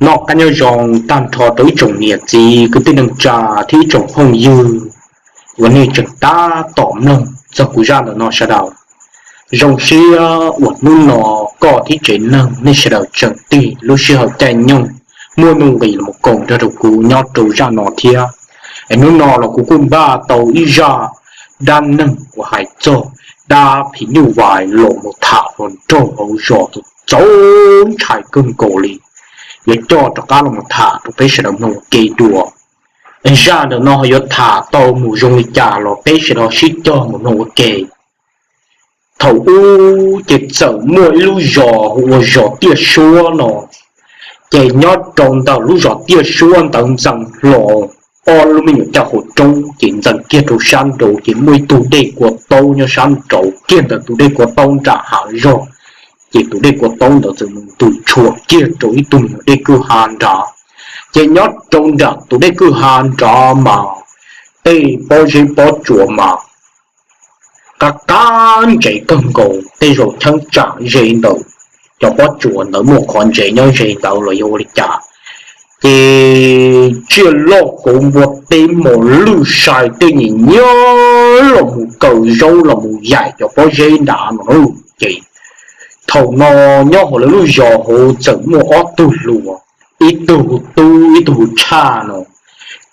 Noj qab nyob zoo tag nrho rau ib tsoom niam txiv kwv tij neej tsa thiab ib tsoom phooj ywg uas nej tseem tab tom mloog txog kuv zaj ntawm no sawv daws. Zoo siab uas hnub no koj thiab tsev neeg nej sawv daws tseem tig lub sij hawm caij nyoog muaj nuj nqis los koom nrog rau kuv nyob rau zaj no thiab. Es hnub no los kuv kuj npaj tau ib zaj dab neeg uas hais txog dab phim nyuj vais los mus tham hluas nraug hauv zos txaus ntshai kawg nkaus li. Yuav coj rov qab los tham rau peb sawv daws mloog ua ke dua. Zaj ntawm no yuav tham tau mus zoo li cas los peb sawv daws sib cog mus mloog ua ke. Thaum ub ces txawm muaj ib lub zos hu ua zos Tiaj Suab no. Ces nyob rau ntawm lub zos Tiaj Suab ntawd ntxeev hlo ob lub me nyuam caj qhua roob, ces ntxeev kiag rau sab nraud ces muaj ib tug dej kua taub nyob sab nraud kiag ntawm tus dej kua taub nram hav zog. Ces tus dej kua taub ntawd txawm mus ntws tshuam kiag rau ib tug me nyuam dej kwj ha nrad. Ces nyob rau nram tus dej kwj ha nrad mas tej pob zeb pob tsuas mas qab qab ntsev kawg nkaus, tej zaum cheeb tsam ze ntawm cov pob tsuas ntawd muaj qhov ntsev nyob ze ntawd los yog ua li cas. Ces tsiaj loj kauv npua teb mos lwj sai tej nyiam nyiab los mus kaw zaub los mus yaim cov pob zeb nrad no. Ces thaum no nyob hauv lawv lub zos hauv txawm muaj ob tug hluas, ib tug hu Tub ib tug hu Tshaj no.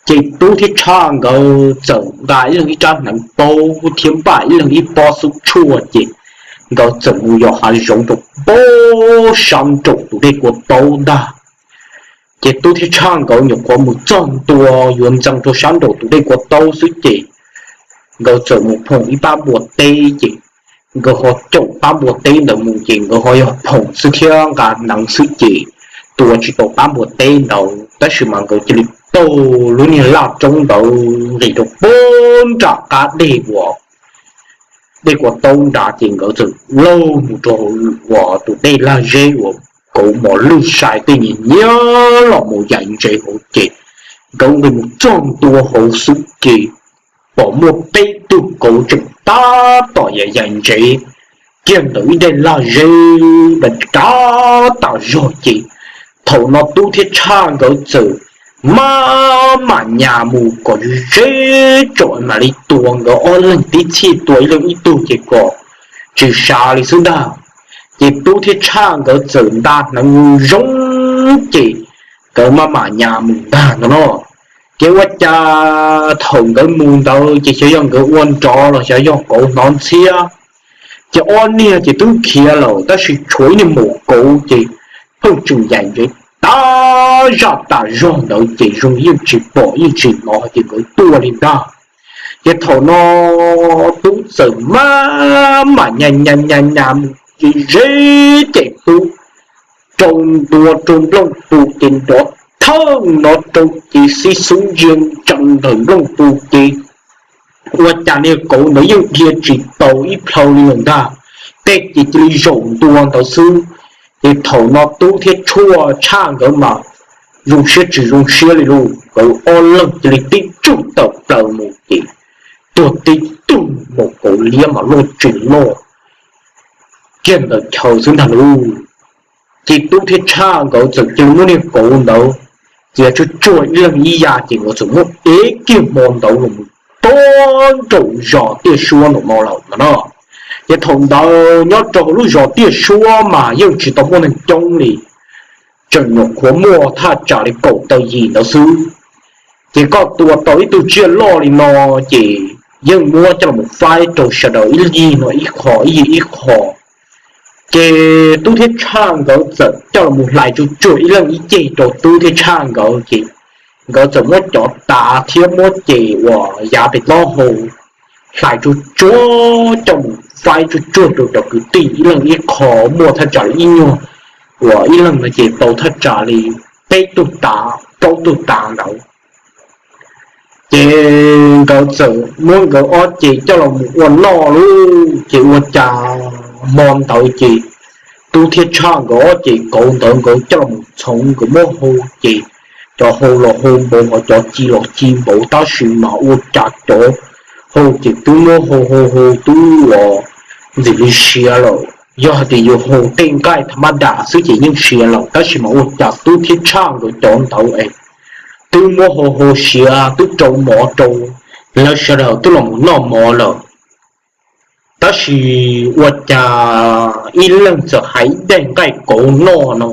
Ces Tub thiab Tshaj nkawd txawm nqa ib leeg ib rab hneev paub thiab npaj ib leeg ib pob xub tshuaj ces nkawd txawm mus yos hav zoov rau pem sab nraum tus dej kua taub ntag. Ces Tub thiab Tshaj nkawd nyuam qhuav mus txog ntua yuav ntxeev rau sab nraum tus dej kua taub xwb ces nkawd txawm mus phoom ib pab npua teb ces nkawd ho caum pab npua teb ntawd mus ces nkawd ho yog phoom xwb thiab nqa hneev xwb ces tua tsis tau pab npua teb ntawd tab sis mas nkawd cia li taug lub niag laj roob ntawd nqis rau pem nram qab dej uas dej kua taub nrad ces nkawd txawm laug mus rau uas tus dej lag zeb uas kauv mos lwj sai tej nyiam nyiab los mus yaim ntsev hauv ces nkawd nqis mus txog ntua hauv xwb ces pom muaj peb tug kauv tseem tab tom yaim yaim ntsev kiag ntawm ib daim lag zeb ntawd rab tas zog ces thaum no Tub thiab Tshaj nkawd txawm maj mam nyas mus kom ze ze tsom mam li tua nkawd ob leeg tib txhij tua ib leeg ib tug ces kom tsis sav li xwb ntag. Ces Tub thiab Tshaj nkawd txawm nta hneev zoo ces nkawd maj mam nyas mus ntag no no. Ces ua cas thaum nkawd mus ntawd ces xyov yog nkawd ua nrov los xyov yog kauv hnov ntxhiab, ces ob niag ces twb khiav lawm tab sis tshuav ib niag maum kauv ces pheej tseem yaim ntsev tas zaj tas zog ntawd ces zoo yeej tsis pom yeej tsis hnov ces nkawd tuaj li ntag. Ces thaum no Tub txawm maj mam nyas nyas nyas nyas mus ze ze ces Tub rau ntua rau nplooj pus ces nrov thawj no rau ces xib xub ntsia ntsees ntawm nplooj pus ces ua cas niag kauv ntawd yeej dhia tsis tau ib plhaw li lawm ntag, tej ces cia li zaum ntua ntawd xwb. Ces thaum no Tub thiab Tshaj nkawd mas zoo siab tsis zoo siab li lauj, nkawd ob leeg cia li tib tsuj tawm plaws mus ces tuag tib tug, maum kauv liab mas loj tsis loj kiag ntawm chaw xwb ntag lauj. Ces Tub thiab Tshaj nkawd txawm cia li muab niag kauv ntawd txiav tsuag tsuag ib leeg ib yav ces nkawd txawm muab ev kiag hmo ntawd los mus rau nraum zos Tiaj Suab ntawm no lawm no. Ces thaum ntawd nyob rau hauv lub zos Tiaj Suab mas yeej tsis tau muaj neeg coob li, tseem nyuam qhuav muaj thaj tsam li kaum tawm yim ntawd xwb. Ces koj tua tau ib tug tsiaj loj li no ces yeej muab coj los faib rau sawv daws ib yig no ib qho ib yig ib qho. Ces Tub thiab Tshaj nkawd txawm coj los hlais tsuag tsuag ib leeg ib ceg rau Tub thiab Tshaj nkawd ces nkawd txawm muab cov tav thiab muab ces uas yav pem taub hau hlais tsuag tsuag coj mus faib tsuag tsuag rau cov kwv tij ib leeg ib qho, muaj thaj tsam li ib nyuag uas ib leeg no ces tau thaj tsam li peb tug tav plaub tug tav ntawd. Ces nkawd txawm muab nkawd ob ceg coj los mus ua noj lauj. Ces ua cas hmo ntawd ces Tub thiab Tshaj nkawd ob ceg kauv ntawd nkawd coj los mus txhoov nkawd muab hau ces cov hau los hau npaum ho cov ci los ci npaum tab sis mas ua cas cov hau ces twb muab hau hau hau twb uas ntxim li siav lawm. Yog hais tias yus haus tej nqaij tha mab das xwb ces yeej siav lawm, tab sis mas ua cas Tub thiab Tshaj nkawd cov ntawd es twb muab hau hau siav twb rau mov rau lawv sawv daws twb los mus noj mov lawm. Tab sis ua cas ib leeg txawm hais ib daim nqaij kauv noj no,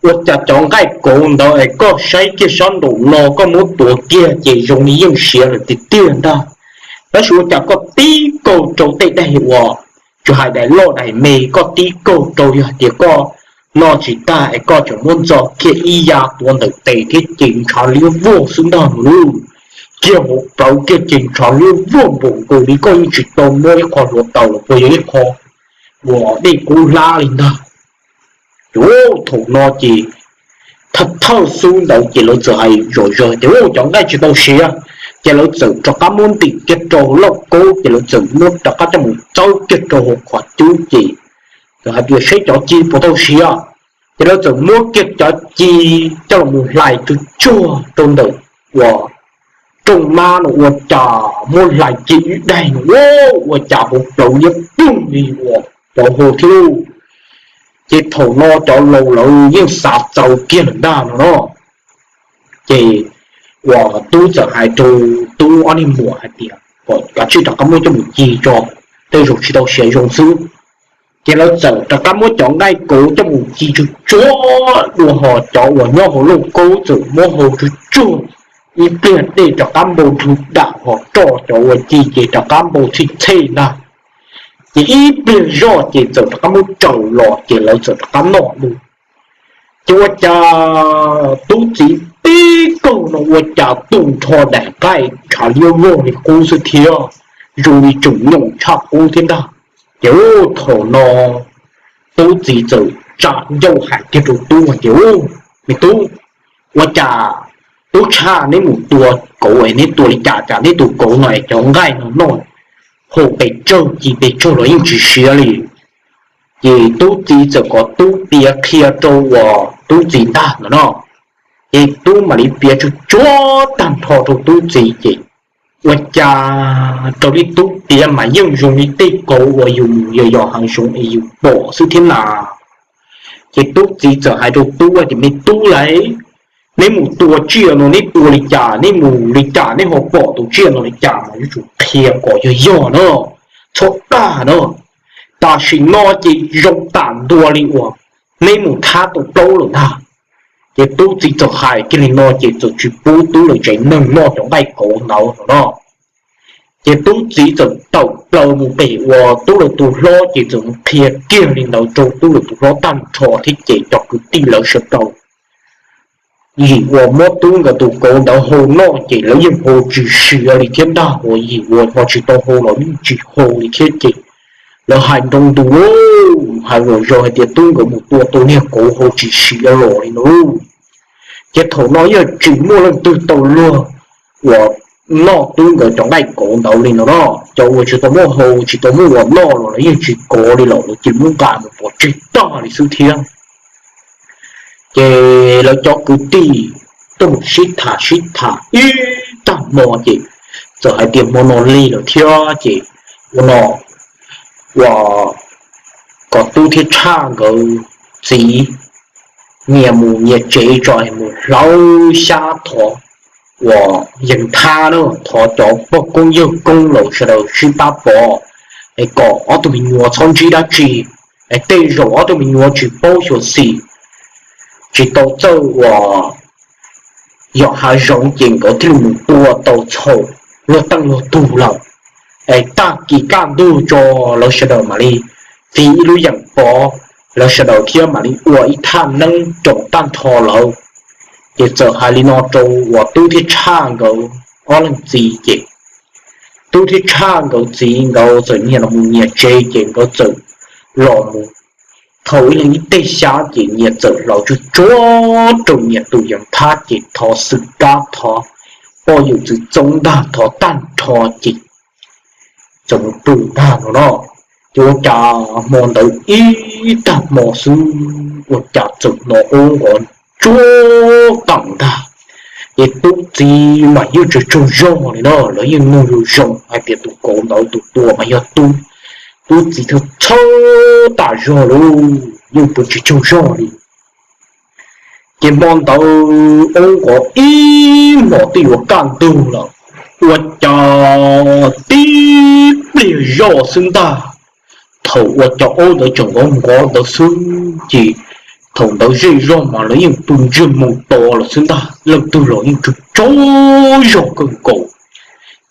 ua cas cov nqaij kauv ntawd es koj saib kiag sab nraum no koj muab tuav kiag ces zoo li yeej siav lawm tiag tiag ntag. Tab sis ua cas koj tib kaug rau tej daim uas tsis hais daim loj daim me, koj tib kaug rau yog hais tias koj noj tsis tag es koj tseem muab ntxo kiag ib ya tuav ntawm tes thiab ces ntshav liab vog xwb ntag no lauj. Kiag hauv plawv kiag ces ntshav liab vog npaum nkaus li koj yeej tsis tau muab ib qho hluav taws los puas yog ib qho uas dej kub hlab li ntag. Ces thaum no ces thawj thawj xub ntawd ces lawv txawm hais zom zaws tias cov nqaij tsis tau siav, ces lawv txawm rov qab muab ntim kiag rau lauj kaub ces lawv txawm muab rov qab coj mus txawb kiag rau hauv qhov cub ces txawm hais tias saib cov ci puas tau siav. Ces lawv txawm muab kiag cov ci coj los mus hlais tsuag tsuag rau ntawm uas rooj mab no ua cas muab hlais kiag ib daim no ua cas hauv plawv liab ploog li uas cov hau thiab lauj. Ces thaum no cov laus lawv yeej xav txaus kiag lawm ntag no no. Ces uas Tub txawm hais rau Tub ob niag muam hais tias kom kav tsij rov qab muab coj mus ci tso, tej zaum tsis tau siav zoo xwb. Ces lawv txawm rov qab muab cov nqaij kauv coj mus ci tsuag tsuag dua hos cov uas nyob hauv lauj kaub txawm muab hau tsuag tsuag ib pliag dej rov qab npau nrug dam hos roj cov uas ci ces rov qab npau txhij txhej ntag. Ces ib pliag zoj ces txawm rov qab muab tsaws los ces lawv txawm rov qab noj dua. Ces ua cas Tub txiv tib kaug no ua cas tu nrho daim nqaij ntshav liab vog li qub xwb thiab, zoo li tseem nyoos tshaj qub thiab ntag. Ces thaum no Tub txiv txawm tsa ncauj hais kiag rau Tub hais tias, Me Tub, ua cas Tub Tshaj neb mus tua kauv es neb tua li cas cas neb tus kauv no es cov nqaij no noj hau pes tsawg ci pes tsawg los yeej tsis siav li. Ces Tub txiv txawm kom Tub piav qhia rau uas Tub txiv ntag no no. Ces Tub mam li piav tsuag tsuag tag nrho rau Tub txiv ces ua cas raws li Tub piav mas yeej zoo li tej kauv uas yus mus yos yos hav zoov es yus pom xwb thiab na. Ces Tub txiv txawm hais rau Tub tias, Me Tub lauj, neb mus tua tsiaj no neb tua li cas, neb mus li cas neb ho pom tus tsiaj no li cas mas yuav tsum qhia kom yog yog na, txhob dag na. Tam sim no ces zoo tam ntua li uas neb mus thab tau plaub lawm ntag. Ces Tub txiv txawm hais kiag li no ces txawm tsis pub Tub lawv tsev neeg noj cov nqaij kauv ntawd no no. Ces Tub txiv txawm tawm plaws mus pem uas Tub lawv tus hlob ces txawm mus qhia kiag li ntawd rau Tub lawv tus hlob tag nrho thiab ces cov kwv tij lawv sawv daws yim uas muab Tub nkawd tus kauv ntawd hau noj ces lawv yeej hau tsis siav li thiab ntag, uas yim uas ho tsis tau hau los yeej tsis hau li thiab ces lawv hais nroo ntus hais zom zaws hais tias Tub nkawd mus tua tau niag kauv hau tsis siav los li no. Ces thaum no yeej tsis muaj leej twg tau luag uas noj Tub nkawd cov nqaij kauv ntawd li no no. Cov uas tsis tau muaj hau tsis tau muaj uas noj los lawv yeej tsis kov li lawm, lawv cia li muab nqa mus pov tseg tag li xwb thiab. Ces lawv cov kwv tij tuaj mus sib tham sib tham ib tag hmo ces txawm hais tias hmo no lig lawm thiab ces ua no, uas kom Tub thiab Tshaj nkawd txiv nyias mus nyias tsev tso es mus hlawv xyab thov uas yees thab na, thov cov pog koob yawg koob lawv sawv daws sib pab pov es kom ob tug me nyuam txhob ntsib dab tsi, es tej zaum ob tug me nyuam tsis paub xyuam xim, tsis tau txawj uas yos hav zoov ces nkawd thiaj li mus tua tau txhaum luag teej luag tug lawm. Es tag kis kaj ntug tso lawv sawv daws mam li txiv ib lub yeem pov, lawv sawv daws thiab mam li ua ib thaj neeb roos tag nrho lawm. Ces txawm hais li no rau uas Tub thiab Tshaj nkawd ob leeg txiv ces Tub thiab Tshaj nkawd txiv nkawd txawm nyias los mus nyias tsev ces nkawd txawm los mus thau ib leeg ib teg xyab ces nyias txawm hlawv tsuag tsuag rau nyias tus yees thab ces thov xwm kab thov poj yawm txwv txoob ntag thov tag nrho ces txawm mus pw ntag no no. Ces ua cas hmo ntawd ib tag hmo xwb ua cas txawm hnov aub nqov tsuag qees ntag. Ces Tub txiv mas yeej tsaug tsaug zog li no, lawv yeej mloog zoo zoo hais tias tus kauv ntawd tus tua mas yog Tub. Tub txiv txhawj txhawj tas zog lauj, yeej pw tsis tsaug zog li. Ces hmo ntawd ob nkov ib hmos twb yuav kaj ntug lawm, ua cas tib pliag zoj xwb ntag. Thaum ua cas ob ntawd tseem nkov nkov ntawd xwb ces thaum ntawd zej zog mas lawv yeej pw ntsiag moo to lawm xwb ntag, leej twg los yeej tsaug tsaug zog kawg nkaus.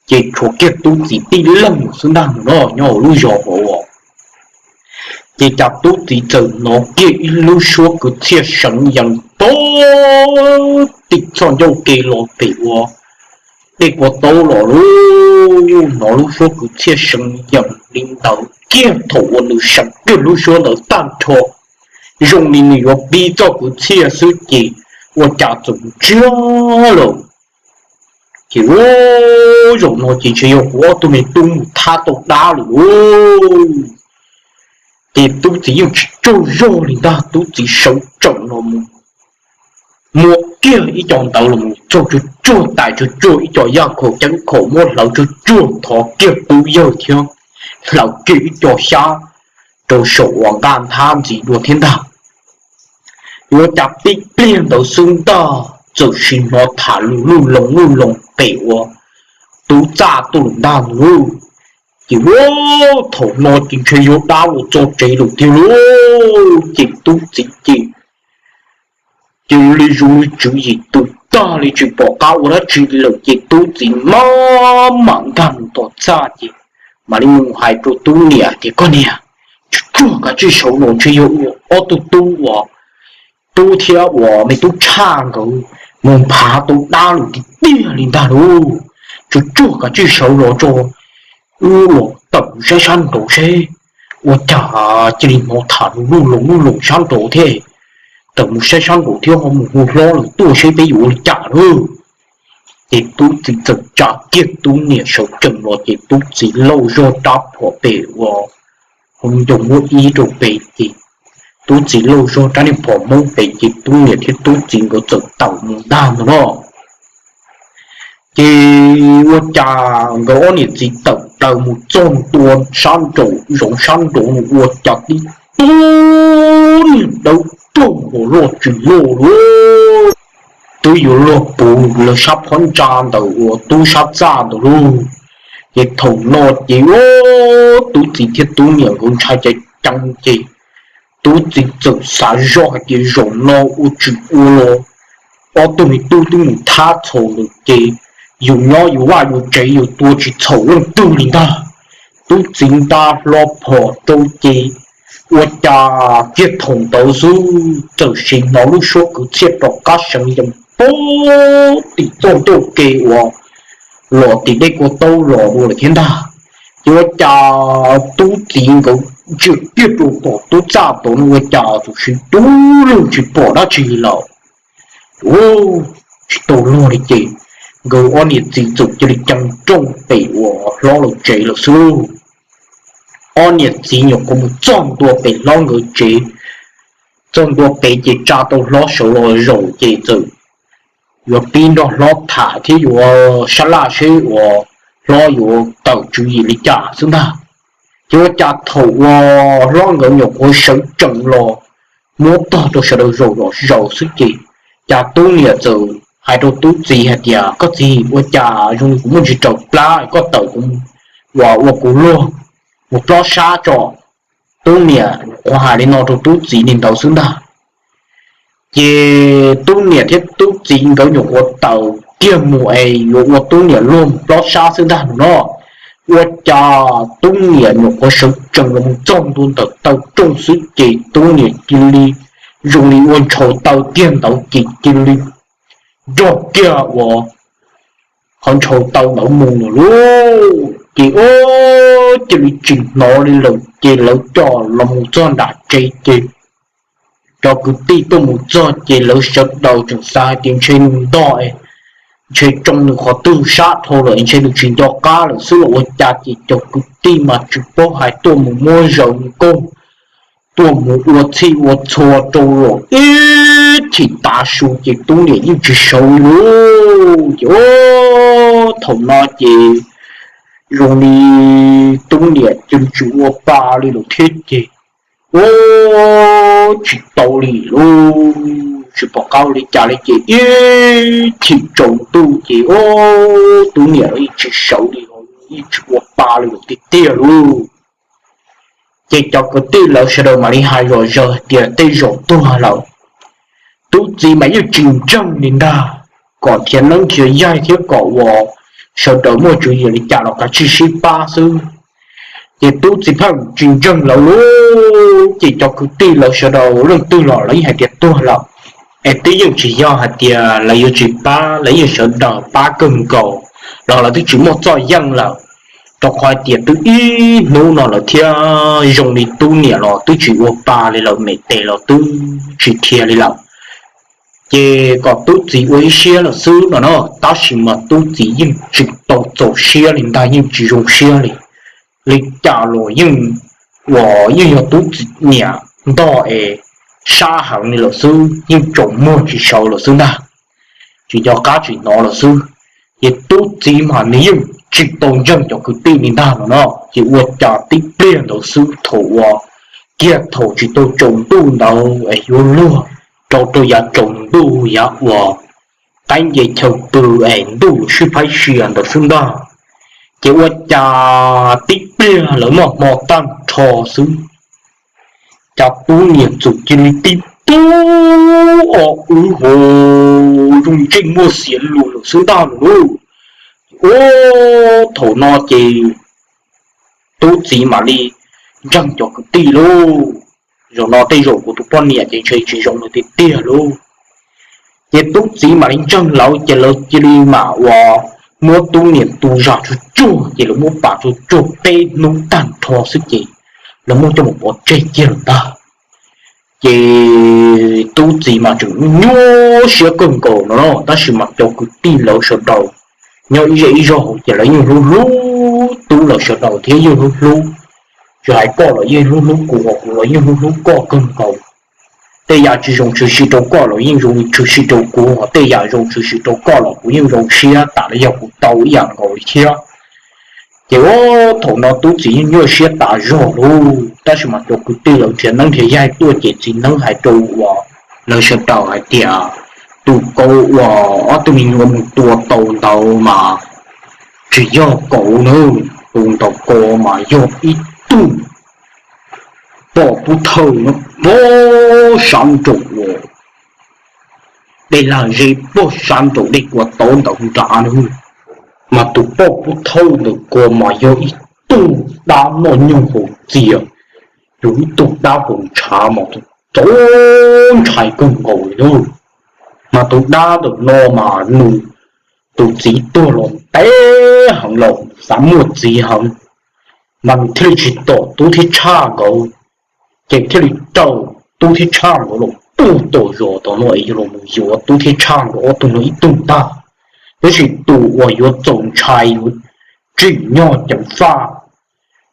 Ces tshuav kiag tub txiv tib leeg xwb ntag no nyob hauv lub zos hauv. Ces cas tub txiv txawm hnov kiag ib lub suab kwv txhiaj seev yees pog tim txoj ncauj ke los pem ua dej kua taub los lauj. Hnov lub suab kwv txhiaj seev yees li ntawd kiag thaum uas nws seev kiag lub suab ntawd tag nrho, zoo li nws yuav pib txoj kwv txhiaj xwb ces ua cas txawm ntsiag lawm. Ces ua, zaum no ces ntshe yog kuv ob tug me tub mus thab tau dab lawm lauj. Ces tub txiv yeej tsis tsaug zog li ntag, tub txiv sawv tsees los mus muab kiag ib co ntawd los mus txog tsuag tsuag tais tsuag tsuag ib co yaj khaum ceeb khaum, muab hlawv tsuag tsuag thov kiag tub yawg thiab hlawv kiag ib co xyab rau saum uas nqaj nthab ntxiv dua thiab ntag. Yuav cas tib pliag ntawd xwb ntag txawm sim hnov tham lus luj loos luj loos pem ua tub txaj tuaj lawm ntag lauj. Ces ua, thaum no ces ntshe yog dab los txog tsev lawm tiag lauj. Ces tub txiv ces cia li zoo li tswv yim tus tag li tsis pom qab ua dab tsi lawm ces tub txiv maj mam nkag mus tom txaj ces mam li mus hais rau tub niam tias, Koj niam, tsuag tsuag kav tsij sawv los, ntshe yog ob tug tub uas tub thiab uas me tub tshaj nkawd mus nphav tau dab lawm tiag tiag li ntag lauj. Tsuag tsuag kav tsij sawv los tso, wb los tawm mus saib sab nraud seb. Ua cas cia li hnov tham lus luj loos luj loos sab nraud thiab. Tawm mus saib sab nraud thiab ho mus hu hlob lawm tuaj seb peb yuav ua li cas lauj. Ces tub txiv txawm tsa kiag tub niam sawv tsees los ces tub txiv lauj zog rab phom pem ua hauv ncoo muab ib rau pem ces tub txiv lauj zog rab niag phom hmoob pem ces tub niam thiab tub txiv nkawd txawm tawm mus ntag ntag no. Ces ua cas nkawd ob niam txiv tawm plaws mus txog ntua sab nraum zoov sab nraud ua cas tib tug niag dawb paug hos loj tsis loj lauj, twb yuav luag puv lawv sab phab ntsa ntawm uas tub sab txaj ntawd lauj. Ces thaum no ces tub txiv thiab tub niam nkawd ntshai ceev ceev ces tub txiv txawm xav zoj hais tias zaum no ua tsis ua los ob tug me tub twb mus thab txhaum lawm ces yus nyob yus vaj yus tsev yus tua tsis txhaum leej twg li ntag. Tub txiv nta hlo phom rau ces ua cas kiag thaum ntawd xwb txawm sim hnov lub suab kwv txhiaj rov qab seev yees pog tim txoj ncauj ke uas los tim dej kua taub los dua lawm thiab ntag. Ces ua cas tub txiv nkawd ntsia kiag rau tom tub txaj tod no ua cas txawm siv dub lug tsis pom dab tsi lawm. Tsis tau luag li ces nkawd ob niam txiv txawm cia li cees rooj pem uas hlob lawv tsev lawm xwb lauj. Ob niam txiv nyuam qhuav mus txog ntua pem hlob nkawd tsev, txog ntua pem ces tsa tau hlob sawv los zaum ces txawm yuav pib nrog hlob tham thiab yuav sab laj seb uas hlob yuav tawm tswv yim li cas xwb ntag. Ces ua cas thaum uas hlob nkawd nyuam qhuav sawv tsees los muab tog rau sawv daws zaum zom zaws xwb ces cas tub niam txawm hais rau tub txiv hais tias, Koj txiv, ua cas zoo li kuv muaj ntsis raws plab, koj tawm kuv uas ua kuv luag mus plob sab tso. Tub niam nyuam qhuav hais li no rau tub txiv li ntawd xwb ntag. Ces tub niam thiab tub txiv nkawd nyuam qhuav tawm kiag mus es yuav ua tub niam luag mus plob sab xwb ntag no. Ua cas tub niam nyuam qhuav sawv tsees los mus txog ntua ntawm taw rooj xwb ces tub niam cia li zoo li ua ntshaus taw kiag ntawd ces cia li nrog kiag uas qhov ntshaus taw ntawd mus lawm lauj. Ces ua cia li tsis hnov li lawm ces lawv coj los mus txog nram tsev ces cov kwv tij tuaj mus txog ces lawv sawv daws tseem xav hais tias ntshe nws ntog, ntshe tsoo nws qhov twg sab dhau lawm ntshe nws tsis nco qab lawm xwb los ua cas ces cov kwv tij mas tsis paub hais tuaj mus muab zaws mus kauj, tuaj mus ua txhij ua txhua rau los ib chim tav su ces tub niam yeej tsis sawv li lauj. Ces thaum no ces zoo li tub niam ces tsis ua pa li lawm thiab ces, u, tsis tau li lauj, tsis pom qab ua li cas li ces ib chim tsaus ntuj ces, u, tub niam los yeej tsis sawv li, yeej tsis ua pa li lawm tiag tiag lauj. Ces cov kwv tij lawv sawv daws mam li hais zom zaws hais tias tej zaum tuag lawm. Tub txiv mas yeej tsis ntseeg li ntag, kom nrhiav neeb nrhiav yaig thiab kom uas sawv daws muaj tswv yim li cas los kav tsij sib pab xwb. Ces tub txiv pheej tsis ntseeg lawv lauj. Ces cov kwv tij lawv sawv daws leej twg los lawv yeej hais tias tuag lawm, es twb yeej tsis yog hais tias lawv yuav tsis pab, lawv yeej sawv daws pab kawg nkaus los lawv twb tsis muaj txoj yeej lawm, rau qhov hais tias twb ib hnub no lawm thiab zoo li tub niam los twb tsis ua pa li lawm, me tes los twb tsis dhia li lawm. Ces kom tub txiv ua ib siab lawm xwb no na, tab sis mas tub txiv yeej tsis tau txaus siab li ntag, yeej tsis zoo siab li. Li cas los yeej, uas yeej yog tub txiv niam ntog es sab heev li lawm xwb, yeej tsaus muag tsis sawv lawm xwb ntag, tsis nco qab tsis hnov lawm xwb. Ces tub txiv mas nws yeej tsis tau ntseeg cov kwv tij li ntag no na. Ces ua cas tib pliag ntawd xwb thaum uas kiag thaum tsis tau tsaus ntuj ntawd es yuav luag rau rau yav tsaus ntuj yav uas qaib nce chaw pw es ntuj yuav sib phaib sia ntawd xwb ntag. Ces ua cas tib pliag lawv noj hmo tag nrho xwb, cas tub niam txawm cia li tib tug o wb ho zoo ntsej muag xiav lus lawm xwb ntag lauj. Ua, thaum no ces tub txiv mam li ntseeg cov kwv tij lauj, zaum no tej zaum kuv tus poj niam ces ntshe tsis zoo li tiag tiag lauj. Ces tub txiv mam li ntseeg lawv ces lawv cia li mam uas muab tub niam tu zam tsuag tsuag, ces lawv muab pam tsuag tsuag peb hnub tag nrho xwb ces lawv muab coj mus pov tseg kiag lawm ntag. Ces tub txiv mas tseem nyuaj siab kawg nkaus no, tab sis mas cov kwv tij lawv sawv daws nyob ib zej ib zog hauv ces lawv yeej hlub hlub tub lawv sawv daws thiab yeej hlub hlub, tsis hais koj los yeej hlub hlub kuv, ho kuv los yeej hlub hlub koj kawg nkaus. Tej yam tsis zoo tshwm sim rau koj los yeej zoo tshwm sim rau kuv, ho tej yam zoo tshwm sim rau koj los kuv yeej zoo siab tas li yog kuv tau ib yam nkaus li thiab. Ces ua, thaum no tub txiv yeej nyuaj siab tas zog lauj, tab sis mas cov kwv tij lawv nrhiav neeb nrhiav yaig tuaj ces txiv neeb hais rau uas lawv sawv daws hais tias tus kauv uas ob tug me nyuam mus tua tau ntawd mas tsis yog kauv na, tus ntawd ko mas yog ib tug poj pub thawj nyob pog sab nraum uas dej lag zeb pog sab nraum dej kua tauv ntawd nrad na. Mas tus poj pub thawj ntawm ko mas yog ib tug dab noj nyoog haus txias, yog ib tug dab haus ntshav mas txaus ntshai kawg nkaus li na. Mas tus dab ntawm no mas nws tus txiv tuag los ntev heev los xav muaj txiv heev, mas nws thiaj li tsis tom tub thiab tshaj nkawd, ces thiaj li raws tub thiab tshaj nkawd los puag tom zos tom no es yog los mus yuav tub thiab tshaj nkawd ob tug no ib tug ntag. Tab sis tus uas yuav txaus ntshai yuav tsim nyog ceev faj,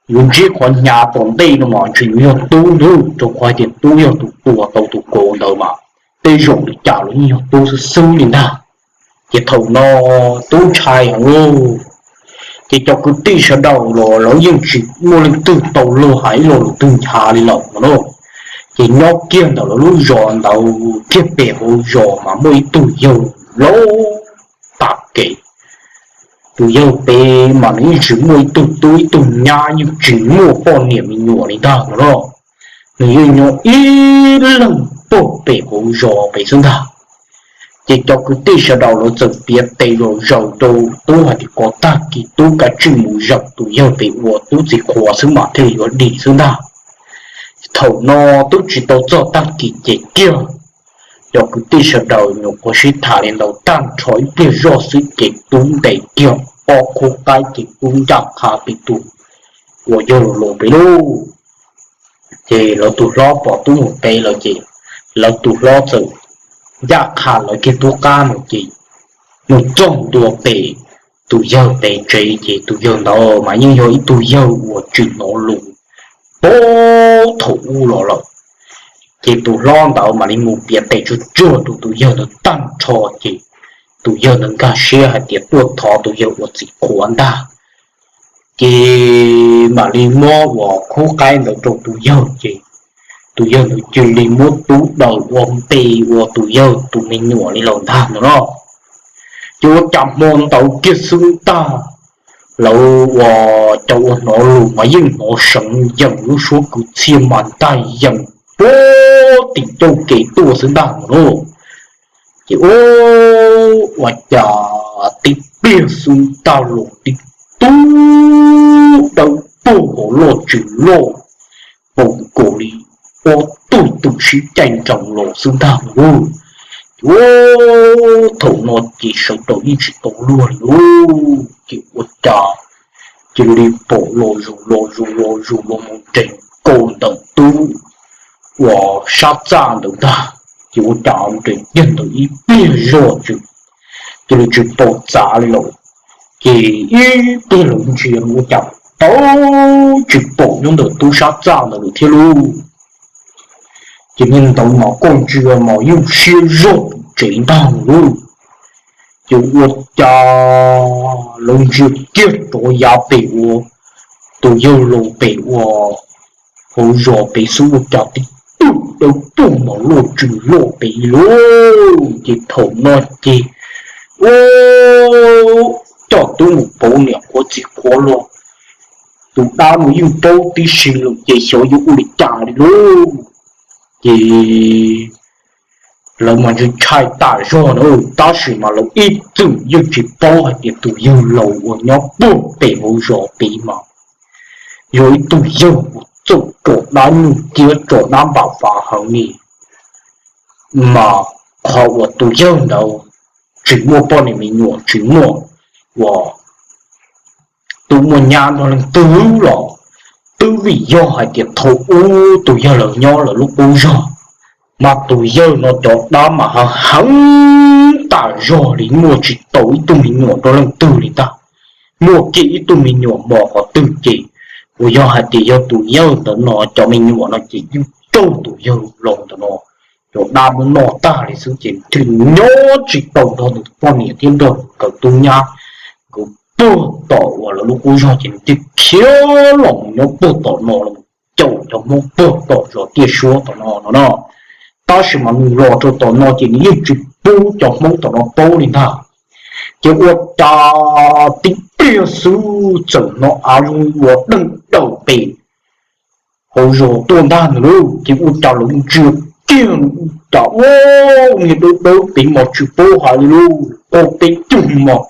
yuav ntsib qhov hnyav tom ntej no mas ntshe yuav yog tub nawb, rau qhov hais tias tub yog tus tua tau tus kauv ntawd mas tej zaum li cas los yeej yog tub xwb xwb li ntag. Ces thaum no tub ntshai heev lauj, ces cov kwv tij sawv daws los lawv yeej tsis muaj leej twg tau luag hais ib lo lus twg nchav li lawm no. Ces nyob kiag ntawm lawv lub zos ntawd kiag pem hauv zos mas muaj ib tug yawg laus tag kev. Tus yawg pem mas nws yeej tsis muaj ib tug tub ib tug nyab, yeej tsis muaj poj niam me nyuam li ntag no. Nws yeej nyob ib leeg pog pem hauv zos pem xwb ntag. Ces cov kwv tij sawv daws lawv txawm piav tes zom zaws rau tub hais tias kom tag kis tub kav tsij mus zawm tus yawg pem ua tub txiv qhua xwb mas thiaj li yuav dim xwb ntag. Thaum no twb tsis tau txog tag kis ces kiag cov kwv tij sawv daws nyuam qhuav sib tham li ntawd tag nrho ib pliag zoj xwb ces tub ntes kiag ob khub qaib ces tub ncaj qha pem tus uas yawg laus pem lauj. Ces lawv tus hlob pom tub mus pem lawm ces lawv tus hlob txawm ncaj qha lawv kiag tub qab mus ces mus txog ntua pem tus yawg pem tsev ces tus yawg ntawd mas yeej yog ib tug yawg uas tsis hnov lus puag thaum ub los lawm. Ces tus hlob ntawd mam li mus piav tes tsuag tsuag rau tus yawg ntawd tag nrho ces tus yawg ntawd nkag siab hais tias tuaj thov tus yawg ua txiv qhua ntag. Ces mam li muab uas khub qaib ntawd rau tus yawg ces tus yawg ntawd cia li muab tub daws ua npe ua tus yawg tus me nyuam li lawm ntag no no. Ces ua cas hmo ntawd kiag xwb ntag, lawv ua cas ua hnov lus mas yeej hnov seev yees, lub suab kwv txhiaj mas ntag yees puag tim ncauj kev tuaj xwb ntag no. Ces ua cas tib pliag xwb ntag los tib tug dawb paug hauv loj tsis loj, pom nkaus li ob tug twm sib caij nroos los xwb ntag no. Ces thaum no ces sawv daws yeej tsis tau luag li lauj, ces ua cas cia li pom los zus los zus los zus los mus nres nkaus ntawm tub uas sab txaj ntawd ntag. Ces ua cas nres kiag ntawd ib pliag zoj ces cia li tsis pom txav li lawm. Ces ib pliag lawv ntsia ua cas tau tsis pom nyob ntawm tub sab txaj ntawd lawm thiab lauj. Ces niag ntawd mas koj ntsia mas yeej siab zog pum tsev ntag lauj. Ces ua cas lawv ntsia kiag rov yav pem ua tus yawg laus pem ua hauv zos pem xwb ua cas tib tug dawb paug mas loj tsis loj pem lauj. Ces thaum no ces ua coj tub mus pauv niam qhuav txiv qhuav los, tus dab no yeej paub tib si lawm ces xyov yuav ua li cas li lauj. Ces lawv mas ntshai ntshai tas zog na, tab sis mas lawv ib txwm yeej tsis paub hais tias tus yawg laus uas nyob puag pem hauv zos pem mas yog ib tug yawg uas txawj tso dab nyuj ciab tso dab npam fav heev li. Mas qhov uas tus yawg ntawd tsis muaj poj niam me nyuam, tsis muaj uas tub muaj nyab nrog leej twg los twb vim yog hais tias thaum ub tus yawg laus nyob lawv lub qub zog, mas tus yawg no cov dab mas heev tas zog li, muaj tsis tau ib tug me nyuam nrog leej twg li ntag. Muaj kiag ib tug me nyuam mos qhov twg ces uas yog hais tias yog tus yawg ntawd no cov me nyuam no ces yeej raug tus yawg laus ntawm no cov dab muab noj tag li xwb ces thiaj li nyob tsis tau nrog nws tus poj niam thiab nrog nkawd tub nyab, nkawd puag tom uas lawv lub qub zog ces nws thiaj khiav los mus nyob puag tom no los caum cov Hmoob puag tom zos Tiaj Suab tom no no no. Tab sis mas nws los rau tom no ces nws yeej tsis pub cov Hmoob tom no paub li ntag. Ces ua cas tib pliag xwb txawm hnov av zoo ua deej daws pem hauv zos tuaj ntag ntag lauj. Ces ua cas lawv ntsia kiag ua cas ua niag dawb dawb pem mas tsis paub hais li lauj, ob peb cug mos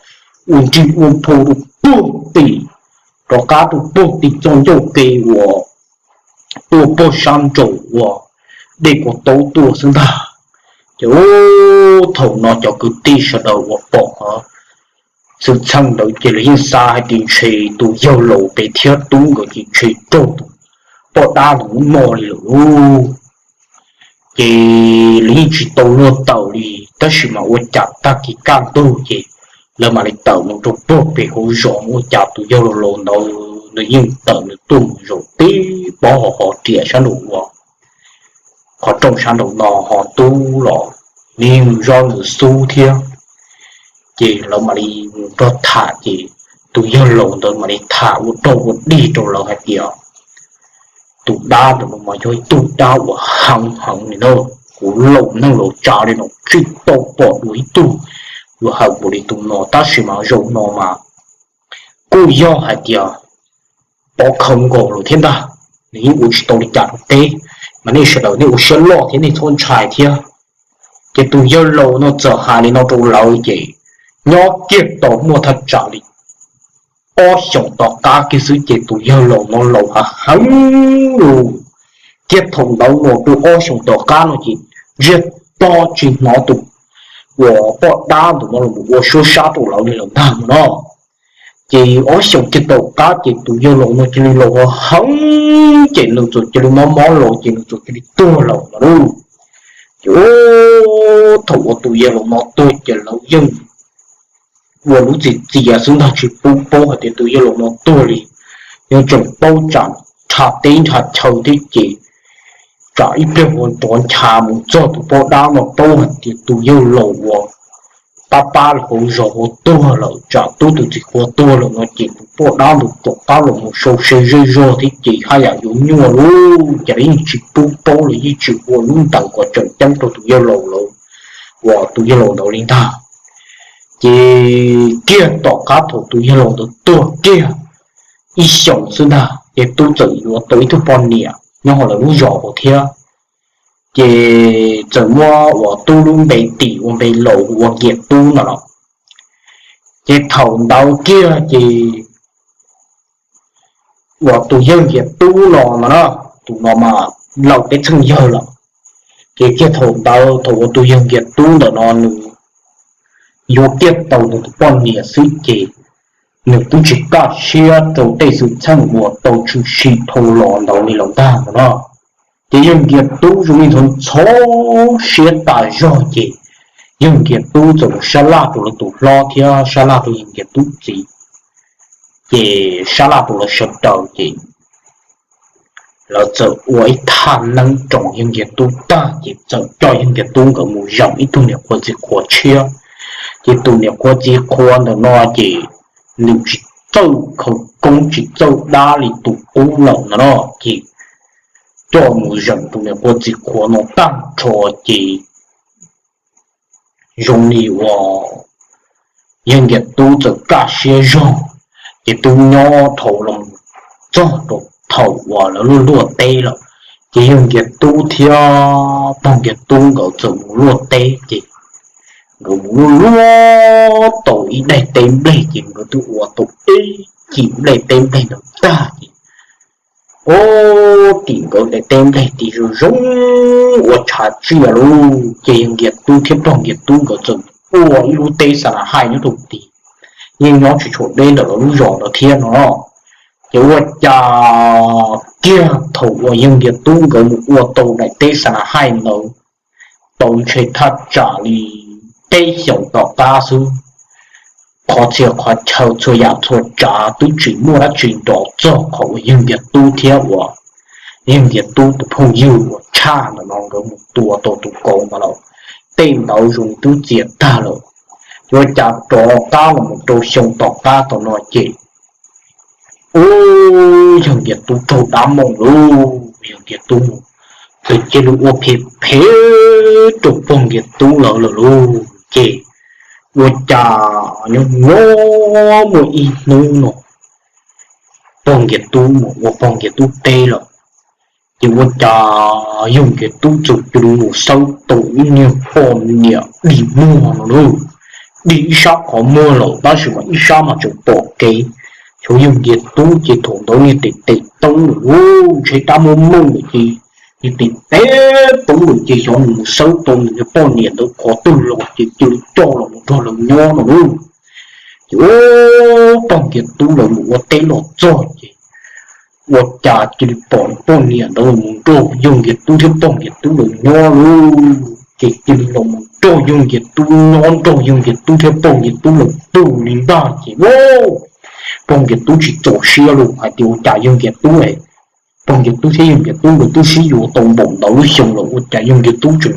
ua nrig ua nphau rau puag tim, rov qab rau puag tim txoj ncauj ke uas tuaj puag sab nraum uas dej Kuav Taub tuaj xwb ntag. Ces thaum no cov kwv tij sawv daws uas pom qhov xwm txheej ntawd ces lawv yeej xav hais tias ntshe tus yawg laus pem thiab tub nkawd ces ntshe raug tus poj dab ntawd muab noj li lawm lauj. Ces lawv yeej tsis tau luag tawm li, tab sis mas ua cas tag kis kaj ntug ces lawv mam li tawm mus rau puag pem hauv zos, ua cas tus yawg laus laus ntawd nws yeej tawm nws tuaj mus zaum tib pob hauv qhov riam sab nraum uas qhov rooj sab nraum no, ho tub los nws yeej zov nws xub thiab. Ces lawv mam li mus nrog tham ces tus yawg laus ntawd mam li tham ua rau ua dig rau lawv hais tias tus dab ntawm no mas yog ib tug dab uas heev heev li na, kuv laus neej laus tsa li no tsis tau pom dua ib tug uas heev npaum li tus no, tab sis mas zaum no mas kuj yog hais tias pov khawv nkaus lawm thiab ntag. Nws yeej ua tsis tau li cas rau peb, mas nej sawv daws nej ua siab loj thiab nej txhob ntshai thiab. Ces tus yawg laus no txawm hais li no rau lawv ces nyob kiag tau muaj thaj tsam li ob xyoos tom qab kiag xwb ces tus yawg laus no laus hav heev lawm. Thiab thaum ntawd los rau ob xyoos tom qab no ces ntsiag to tsis hnov tus uas poj dab ntawm no los ua suab sab rau lawv li lawm ntag no. Ces ob xyoos kiag tom qab ces tus yawg laus no cia li laus hav heev ces nws txawm cia li mob mob los ces nws txawm cia li tuag lawm no lauj. Ces thaum uas tus yawg laus no tuag ces lawv yeej ua lub txiv txias xwb ntag, tsis pub paub hais tias tus yawg laus no tuag li. Yeej tseem paub tsam nrha teb nrha chaw thiab ces tsam ib pliag ua nrov ncha mus txog tus poj dab no paub hais tias tus yawg laus uas pab pab los hauv zos hauv tuag lawm, tsam tub tus txiv qhua tuag lawm no ces tus poj dab ntawd rov qab los mus sau se zej zog thiab ces haj yam yuav nyuaj lub cas li yeej tsis pub paub los yeej tsis ua lub ntees kom tseem ceeb rau tus yawg laus lawm, uas tus yawg laus ntawd li ntag. Ces kiag tom qab thaum tus yawg laus ntawd tuag kiag ib xyoos xwb ntag ces tub txawm yuav tau ib tug poj niam nyob hauv lawv lub zos hauv thiab. Ces txawm muab uas tub lub npe tis ua npe laus hu ua Nkias Tub no los. Ces thaum ntawd kiag ces uas tus yawg Nkias Tub no no na, tus no mas laus peb txheej yawg lawm. Ces kiag thaum ntawd thaum uas tus yawg Nkias Tub ntawm no nws yuav kiag tau nws tus poj niam xwb ces nws twb tsis kaj siab rau tej xwm txheej uas tau tshwm sim dhau los ntawd li lawm ntag no na. Ces yawg Nkias Tub zoo li ntxhov ntxhov siab tas zog ces yawg Nkias Tub txawm mus sab laj rau lawv tus hlob thiab sab laj rau yawg Nkias Tub txiv, ces sab laj rau lawv sawv daws ces lawv txawm ua ib thaj neeb roos yawg Nkias Tub tag ces txawm coj yawg Nkias Tub nkawd mus zeem ib tug niam qhuav txiv qhuav tshiab. Ces tus niam qhuav txiv qhuav ntawm no ces nws tsis txawj khawv koob tsis txawj dab li tus qub lawm no na, ces coj mus zeem tus niam qhuav txiv qhuav no tag nrho ces zoo li uas yawg Nkias Tub txawm kaj siab zog, ces twb nyob dhau los txog rau thaum uas lawv luaj luaj teb lawm. Ces yawg Nkias Tub thiab pog Nkias Tub nkawd txawm mus luaj teb ces nkawd mus luaj luaj tau ib daim teb nplej ces nkawd twb ua tau ib cim nplej teb nplej ntawd tag ces ua tim nkawd daim teb nplej tim zoo zoo ua tshav tsiaj lauj. Ces yawg Nkias Tub thiab pog Nkias Tub nkawd txawm ua ib lub teb xa na haij nyob rau tim, yeej nyob tsis tshua deb ntawm lawv lub zos ntawd thiab no. Ces ua cas kiag thaum uas yawg Nkias Tub nkawd mus ua tau daim teb xa na haij ntawd tau ntshe thaj tsam li peb xyoos tom qab xwb, qhov txhia qhov chaw txhua yam txhua tsav twb tsis muaj dab tsi nrov txog qhov uas yawg Nkias Tub thiab uas yawg Nkias Tub tus phooj ywg uas tshaj ntawm no nkawd mus tua tau tus kauv ntawd lawm. Tej ntawd zoo twb txias tag lawm. Ces ua cas rov qab los mus rau xyoo tom qab tom no ces ub, yawg Nkias Tub raug dab mooj lauj, yawg Nkias Tub mus txawm cia li ua phem phem rau pog Nkias Tub lawv lawm lauj. Ces ua cas nyob nyob muaj ib hnub no pog Nkias Tub mus ua pog Nkias Tub teb lawm, ces ua cas yawg Nkias Tub txawm cia li mus xawb tau ib niag poj niam dig muag no lauj. Dig ib sab qhov muag lawm tab sis mas ib sab mas tseem pom kev. Xyov yawg Nkias Tub ces thaum ntawd niag tes tes teeb lawm lauj, ntshe dab muab mooj lawm ces niag tes tes teeb lawm ces xyov nws mus xawb tau nws niag poj niam ntawd qhov twg los ces cia li coj los mus nrog lawv nyob no lauj. Ces ub, pog Nkias Tub lawv mus ua teb los txog ces ua cas cia li pom poj niam ntawd los mus nrog yawg Nkias Tub thiab pog Nkias Tub lawv nyob lauj. Ces cia li los mus nrog yawg Nkias Tub nyob, nrog yawg Nkias Tub thiab pog Nkias Tub lawv pw li ntag ces ub, pog Nkias Tub tsis txaus siab lauj, hais tias ua cas yawg Nkias Tub, pog Nkias Tub thiab yawg Nkias Tub nkawd twb sib yuav tau npaum ntawd lub xyoo lawm ua cas yawg Nkias Tub tseem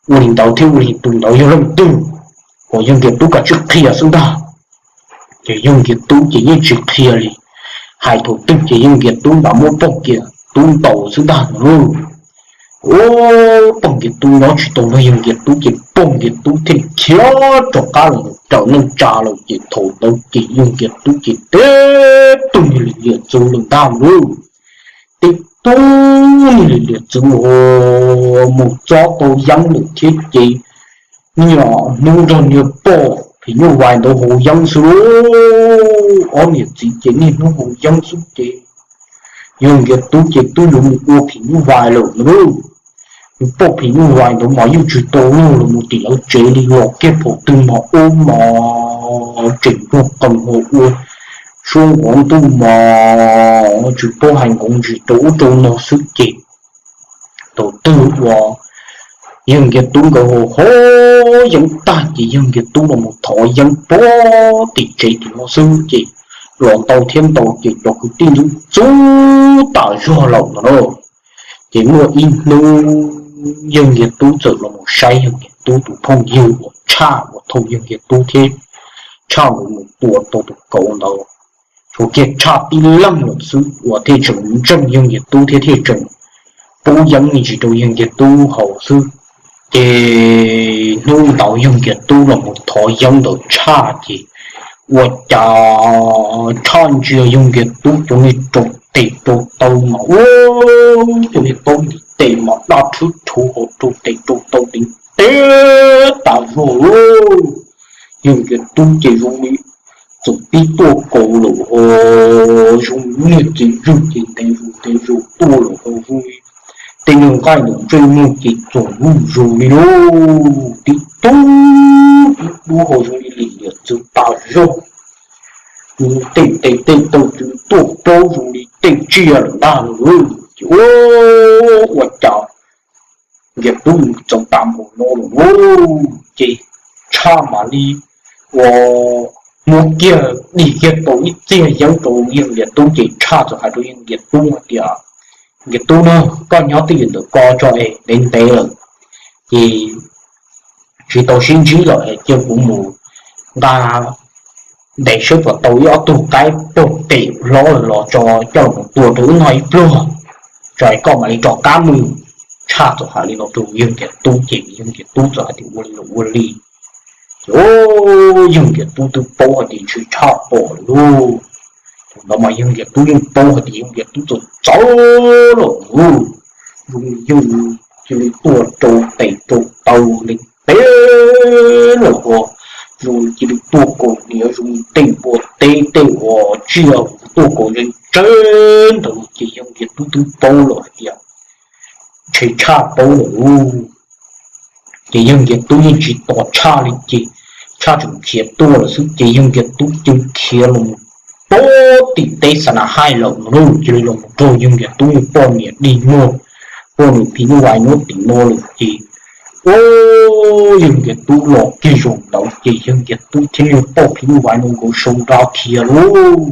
ua li ntawd thiab, ua li tus ntawd yog leej twg, kom yawg Nkias Tub kav tsij qhia xwb ntag. Ces yawg Nkias Tub ces yeej tsis qhia li, hais thaum twg ces yawg Nkias Tub nrad muab pog Nkias Tub ntaus xwb ntag no lauj. Ub, pog Nkias Tub nyob tsis tau nrog yawg Nkias Tub ces pog Nkias Tub thiaj li khiav rov qab los raws neej tsa lawm ces thaum ntawd ces yawg Nkias Tub ces tib tug niag liam txwv lawm ntag lauj. Tib tug niag liam txwv mus txob tau yeeb lawm thiab ces niaj hnub nrog niag poj phim nyuj vais ntawd haus yeeb xwb lauj. Ob niam txiv ces niaj hnub haus yeeb xwb ces yawg Nkias Tub ces twb yuav mus ua phim nyuj vais lawm no lauj. Niag poj phim nyuj vais ntawd mas yeej tsis tau luag los mus tim lawv tsev li, los kiag phaum twg mas ub mas tseem nrog qees ho ua suab nqov ntuj mas tsis paub hais nqov ntsis rau ub rau no xwb ces thaum twg uas yawg Nkias Tub nkawd haus haus yeeb tag ces yawg Nkias Tub los mus thov yeeb puag tim tsev tim no xwb ces los ntau thiab ntau ces cov kwv tij ntxub ntxub tas zog lawm no lauj. Ces muaj ib hnub yawg Nkias Tub txawm los mus saib yawg Nkias Tub tus phooj ywg uas Tshaj uas thaum yawg Nkias Tub thiab Tshaj nkawd mus tua tau tus kauv ntawd, tshuav kiag Tshaj tib leeg lawm xwb uas thiaj tseem ntseeg yawg Nkias Tub thiab thiaj tseem pub yeeb me ntsis rau yawg Nkias Tub haus xwb. Ces hnub ntawd yawg Nkias Tub los mus thov yeeb ntawm Tshaj ces ua cas Tshaj ntsia yawg Nkias Tub cov niag rau tes rau taw mas ua cov niag taub ntiv tes mas daj rhwb rhuv hauv rau tes rau taw ntev ntev tas zog lauj. Yawg Nkias Tub ces zoo li txawm pib tuaj kaus lawm ho zoo niag txiv zwg ces ntev zus ntev zus tuaj lawm ho zoo li tej niag nqaij ntawm ntsej muag ces txoom zuj zus li lauj, tib tug tib dub ho zoo li lim liam txwv tas zog. Tej tes tej taw txwv tuaj plaub zoo li tej tsiaj lawm ntag lauj. Ces ua cas Nkias Tub mus txog tas npaum no lawm lauj, ces Tshaj mam li ua muab kiag dig kiag tau ib txiag yeeb rau yawg Nkias Tub ces Tshaj txawm hais rau yawg Nkias Tub hais tias, Nkias Tub na, koj nyob twj ywm ntawm ko tso es ntev ntev lawm ces tsis tau sib ntsib lawm es cia kuv mus nqa ntes saib puas tau ib ob tug qaib pog pem hlob lawm los tso coj los tua rau wb noj ib pluag, tso es koj mam li rov qab mus. Tshaj txawm hais li no rau yawg Nkias Tub ces yawg Nkias Tub txawm hais tias ua li los ua li. Ces yawg Nkias Tub twb paub hais tias ntshe Tshaj pom lawm lauj. Thaum ntawd mas yawg Nkias Tub yeej paub hais tias yawg Nkias Tub txawm txawv lawm lauj. Zoo yawg cia li tuaj rau tes rau taw ntev ntev lawm ho zoo cia li tuaj kaus hniav zoo tej npua teb tej uas tsiaj tuaj kaus zeeg tsawv ntawd ces yawg Nkias Tub twb paub lawm hais tias ntshe Tshaj paub lawm lauj. Ces yawg Nkias Tub yeej tsis tos Tshaj li ces Tshaj tseem khiav tuaj lawm xwb ces yawg Nkias Tub cia li khiav los mus pem tim teb Xa Na Haij lawm no lauj. Cia li los mus raug yawg Nkias Tub niag poj niam dig muag, poj niam phim nyuj vais nyob tim no lawm ces ua yawg Nkias Tub los kiag zaum ntawd ces yawg Nkias Tub thiab niag poj phim nyuj vais no nkawd sau nra khiav lauj.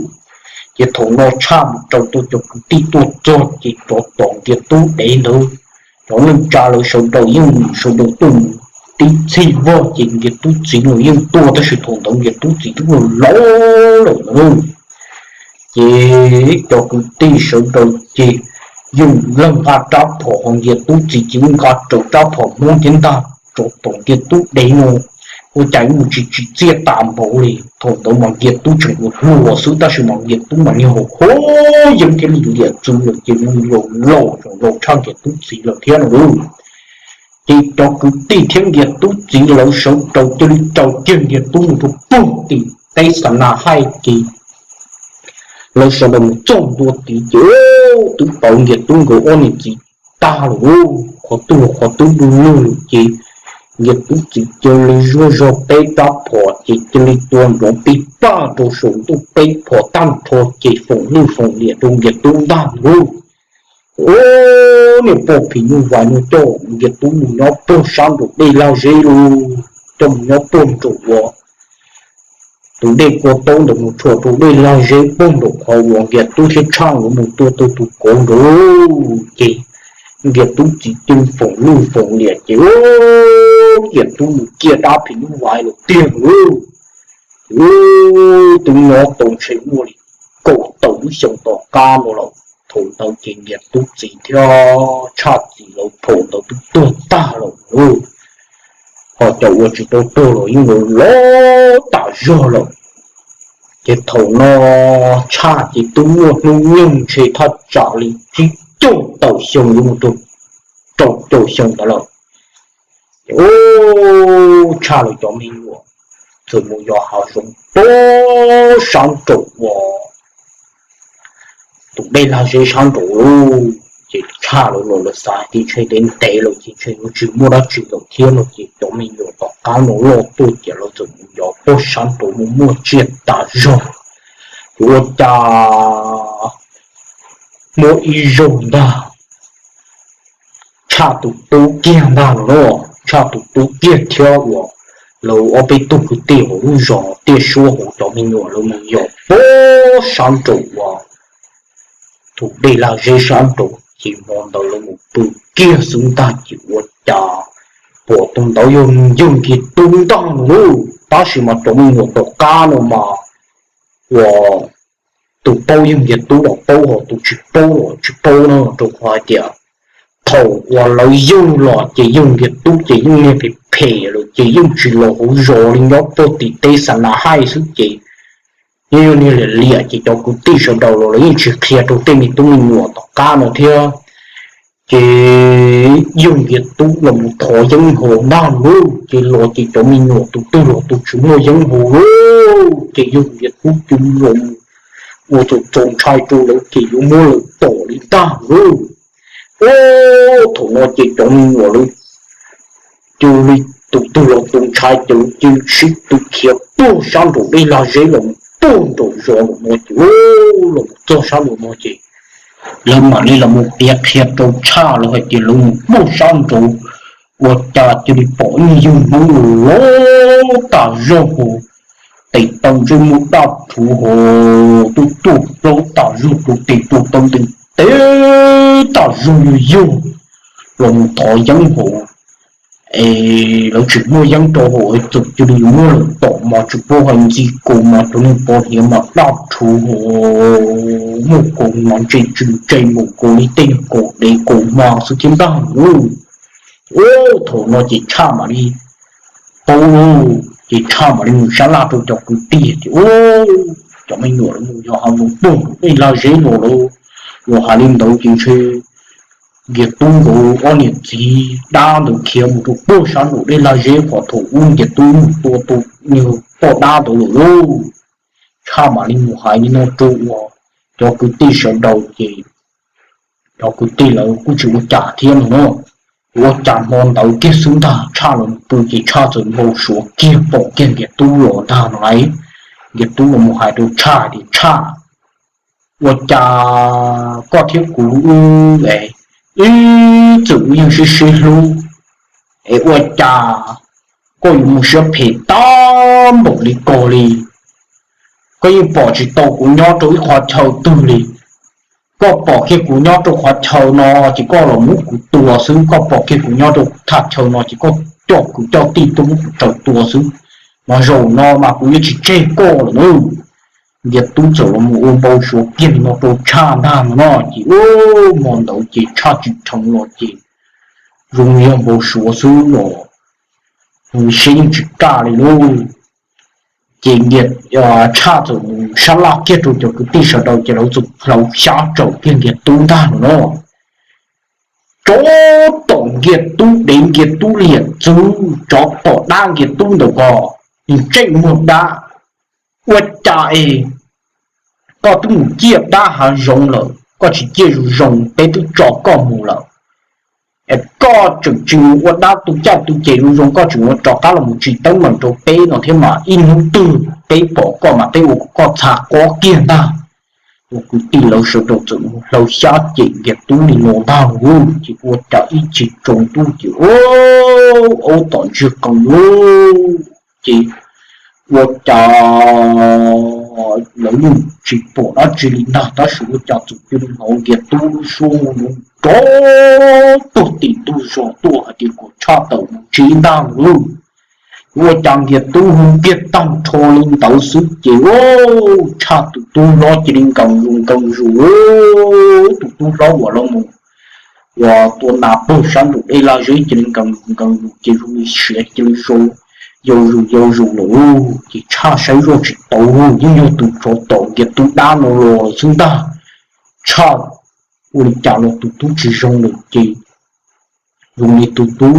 Ces thaum no Tshaj mus raws tau cov kwv tij tuaj txog ces rov tom Nkias Tub dev ntawd, cov neej tsa lawv sawv daws yeej sawv daws tuaj mus tib txhij vog ces Nkias Tub txiv los yeej tuaj tab sis thaum ntawd Nkias Tub txiv twb laus lawm na. Ces cov kwv tij sawv daws ces yeej leej nqa rab phom ho Nkias Tub txiv ces yeej nqa raws rab phom Hmoob thiab ntag rov tom Nkias Tub dev no. Ua cas mus tsis tsim txiaj tas npaum li, thaum ntawd mas Nkias Tub tseem ua hluas xwb tab sis mas Nkias Tub mas niag hau hau yeeb thiab lim liam txwv lawm ces mus laus laus tshaj Nkias Tub txiv lawm thiab no lauj. Ces cov kwv tij thiab Nkias Tub txiv lawv sawv daws cia li raws kiag Nkias Tub mus rau puag tim teb Xa Na Haij ces lawv sawv daws mus txog ntua tid ces twb pauv Nkias Tub nkawd ob niam txiv tag lawm lauj, qhov twg los qhov twb du lug lawm ces Nkias Tub txiv cia li zuaj zog peb rab phom ces cia li tua nrov pij paj rau saum ntuj peb phom tag nrho ces foom lwj foom liam rau Nkias Tub ntag lauj. Ua niag poj phim nyuj vais no coj Nkias Tub mus nyob puag sab nraum dej Laj Zeb lauj, coj mus nyob puag nraum uas tus dej kua taub ntawd mus tshuam rau dej Laj Zeb puag nraum qhov uas Nkias Tub thiab Tshaj nkawd mus tua tau tus kauv nraud ces Nkias Tub txiv cia li foom lwj foom liam ces Nkias Tub mus ciaj dab phim nyuj vais lawm tiag lauj. Twb nyob tau ntshe muaj li kaum tawm lub xyoo tom qab no lawm. Thaum ntawd ces Nkias Tub txiv thiab Tshaj txiv lawv thaum ntawd twb tuag tag lawm lauj. Ho cov uas tsis tau tuag los yeej laus laus tas zog lawm. Ces thaum no Tshaj ces twb muaj hnub nyoog ntshe thaj tsam li tsib caug tawm xyoo yuav mus rau rau caum xyoo ntawd lawm. Ces Tshaj lawv cov me nyuam txawm mus yos hav zoov puag sab nraum uas tus dej Laj Zeb sab nraud lauj. Ces Tshaj lawv los lawv xav hais tias ntshe ntev ntev lawm ces ntshe yuav tsis muaj dab tsi lawm thiab no ces cov me nyuam tom qab no loj tuaj ces lawv txawm mus yos puag sab nraud mus muaj tsiaj tas zog. Ces ua cas muaj ib zaug ntag Tshaj tus tub kiag ntag no lauj, Tshaj tus tub kiag thiab uas lawv ob peb tug kwv tij hauv lub zos Tiaj Suab hauv cov me nyuam lawv mus yos puag sab nraum uas tus dej Laj Zeb sab nraud ces hmo ntawd lawv mus pw kiag xwb ntag ces ua cas Tus ntawd yog yawg Nkiag Tub ntag no lauj. Tab sis mas cov me nyuam tom qab no mas uas tus paub yawg Nkiag Tub los paub, ho tus tsis paub los tsis paub no, rau qhov hais tias thaum uas lawv yug los ces yawg Nkiag Tub ces yeej niag phem phem lawm ces yeej tsis los hauv zos li, nyob puag tim teb xa na haij xwb ces yeej yog niag liam liam ces cov kwv tij sawv daws los lawv yeej tsis qhia rau tej me tub me nyuam tom qab no thiab. Ces yawg Nkiag Tub los mus thov yeeb haus ntag lauj, ces los ces cov me nyuam tus twg los tus tsis muaj yeeb haus lauj, ces yawg Nkiag Tub cia li los mus ua txaus ntshai rau lawv ces yuav muab lawv tom li ntag lauj. Ub, thaum no ces cov me nyuam lawv cia li tus twg los tus ntshai ces lawv cia li sib tw khiav puag sab nraum dej lag zeb los mus puag nraum zos lawm no ces, los mus txog sab nraum no ces lawv mam li los mus piav qhia rau Tshaj lawv hais tias lawv mus puag sab nraud ua cas cia li pom ib yawg Hmoob los tas zog hos, tes taw ntsej muag daj rhuv hos, tuaj tuaj plaub tas zog rau tes tuaj taw ntws teb tas zog yug yug los mus thov yeeb hos. Es lawv tsis muaj yeeb rau hauv es txawm cia li yuav muab lawv tom mas tsis paub hais ntxi kaus mas cov niag pov hniav mas daj rhuv hos, muaj kaus mas ntse tsw ntse npaum nkaus li tej niag kaus dev kaus hma xwb thiab ntag lauj. Ub, thaum no ces Tshaj mam li paub lauj, ces Tshaj mam li mus sab laj rau cov kwv tij tias, Ub, cov me nyuam lawv mus yos hav zoov puag nraum dej lag zeb los lawm. Yog hais li ntawd ces ntshe Nkiag Tub nkawd ob niam txiv dab ntawd khiav mus rau puag sab nraum dej lag zeb qhov thaum ub Nkiag Tub mus tua tus niag poj dab ntawd lawm lauj. Tshaj mam li mus hais li no rau uas cov kwv tij sawv daws ces cov kwv tij lawv kuj tsis ua cas thiab no na. Ua cas hmo ntawd kiag xwb ntag Tshaj los pw ces Tshaj txawm npau suav kiag pom kiag Nkiag Tub los ntag no lauj. Nkiag Tub los mus hais rau Tshaj tias, Tshaj, ua cas koj thiab kuv wb es ib txwm wb yeej sib sib hlub, es ua cas koj yuav mus siab phem tag npaum li ko li? Koj yeej pom tsis tau kuv nyob rau ib qhov chaw twg li. Koj pom kiag kuv nyob rau qhov chaw no ces koj los muab kuv tua xwb, koj pom kiag kuv nyob rau thaj chaw no ces koj coj kwv coj tij tuaj muab kuv raws tua xwb. Mas zaum no mas kuv yuav tsis tseg koj lawm na. Nkiag Tub txawm los mus ua npau suav kiag li no rau Tshaj ntag no no ces, ub, hmo ntawd ces Tshaj tsim dheev los ces zoo yog npau suav xwb los zoo siab yeej tsis kaj li lauj. Ces Nkiag, Tshaj txawm mus sab laj kiag rau cov kwv tij sawv daws ces lawv txawm hlawv xyab tsaum kiag Nkiag Tub ntag no no. Tsov tom Nkiag Tub dev, Nkiag Tub liam txwv, tsov tom dab Nkiag Tub ntawm ko, ntsej muag dab. Ua cas es koj twb mus ciaj dab hav zoov lawm koj tsis ciaj zoo zoo, peb twb tso koj mus lawm, es koj tseem tsis mus ua dab tu caj tu ces zoo zoo, koj tseem ua rov qab los mus tsis teeb meem rau peb no thiab mas ib hnub twg peb pom koj mas peb ua kom koj txha qob kiag ntag. Ua kwv tij lawv sawv daws txawm mus hlawv xyab cem Nkiag Tub li no ntag lauj, ces ua cas ib chim tsaus ntuj ces aub tom ntsiag qees lauj, ces ua cas lawv yeej tsis pom dab tsi li ntag, tab sis ua cas txawm cia li hnov Nkiag Tub lub suab nrov tuag tim ntug zos tuaj hais tias kom Tshaj tawm mus ntsib ntag lauj. Ua cas Nkiag Tub hu kiag tag nrho li ntawd xwb ces Tshaj tus tub hlob cia li nkees zus nkees zus, tus tub hlob uas los mus uas tua nas puag sab nraum dej laj zeb cia li nkees zus nkees zus ces zoo li siav cia li yau zus yau zus lawm. Ces Tshaj saib zoj tsis tau, yeej yog tus tsov tom Nkiag Tub dab no los xwb ntag. Tshaj ua li cas los tus tub tsis zoo lawm ces zoo li tus tub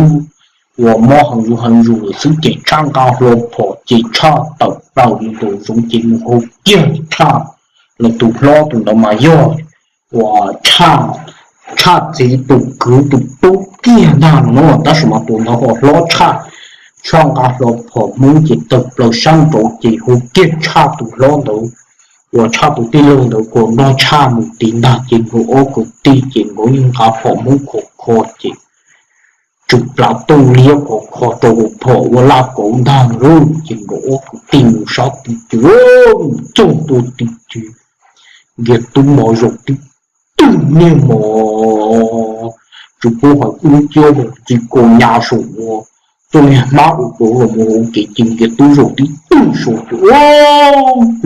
uas mob heev zus heev zus lawm xwb ces Tshaj nqa hlo phom ces Tshaj tawm plaws mus nraum zoov ces mus hu kiag Tshaj, los tus hlob tus ntawd mas yog uas Tshaj txiv tus kwv tus tub kiag ntag no na, tab sis mas tus ntawd ho hlob Tshaj. Tshaj nqa hlo phom Hmoob ces tawm plaws sab nraud ces hu kiag Tshaj tus hlob ntawd uas Tshaj tus tij laug ntawd kom nrog Tshaj mus tid ntag ces nkawd ob kwv tij ces nkawd yeej nqa phom Hmoob khov kho ces tsw plav tuj liab khov kho rau hauv phom ua laj kauv ntag lauj, ces nkawd ob kwv tij mus sab tid ces txog ntua tid ces Nkiag Tub mos zaum tib tug niag mos, tsis paub hais ub ciab ntxi kaus nyas saum ua txoj niag hmab ua rau los mus ua ke ces Nkias Tub zaum tib tug saud ces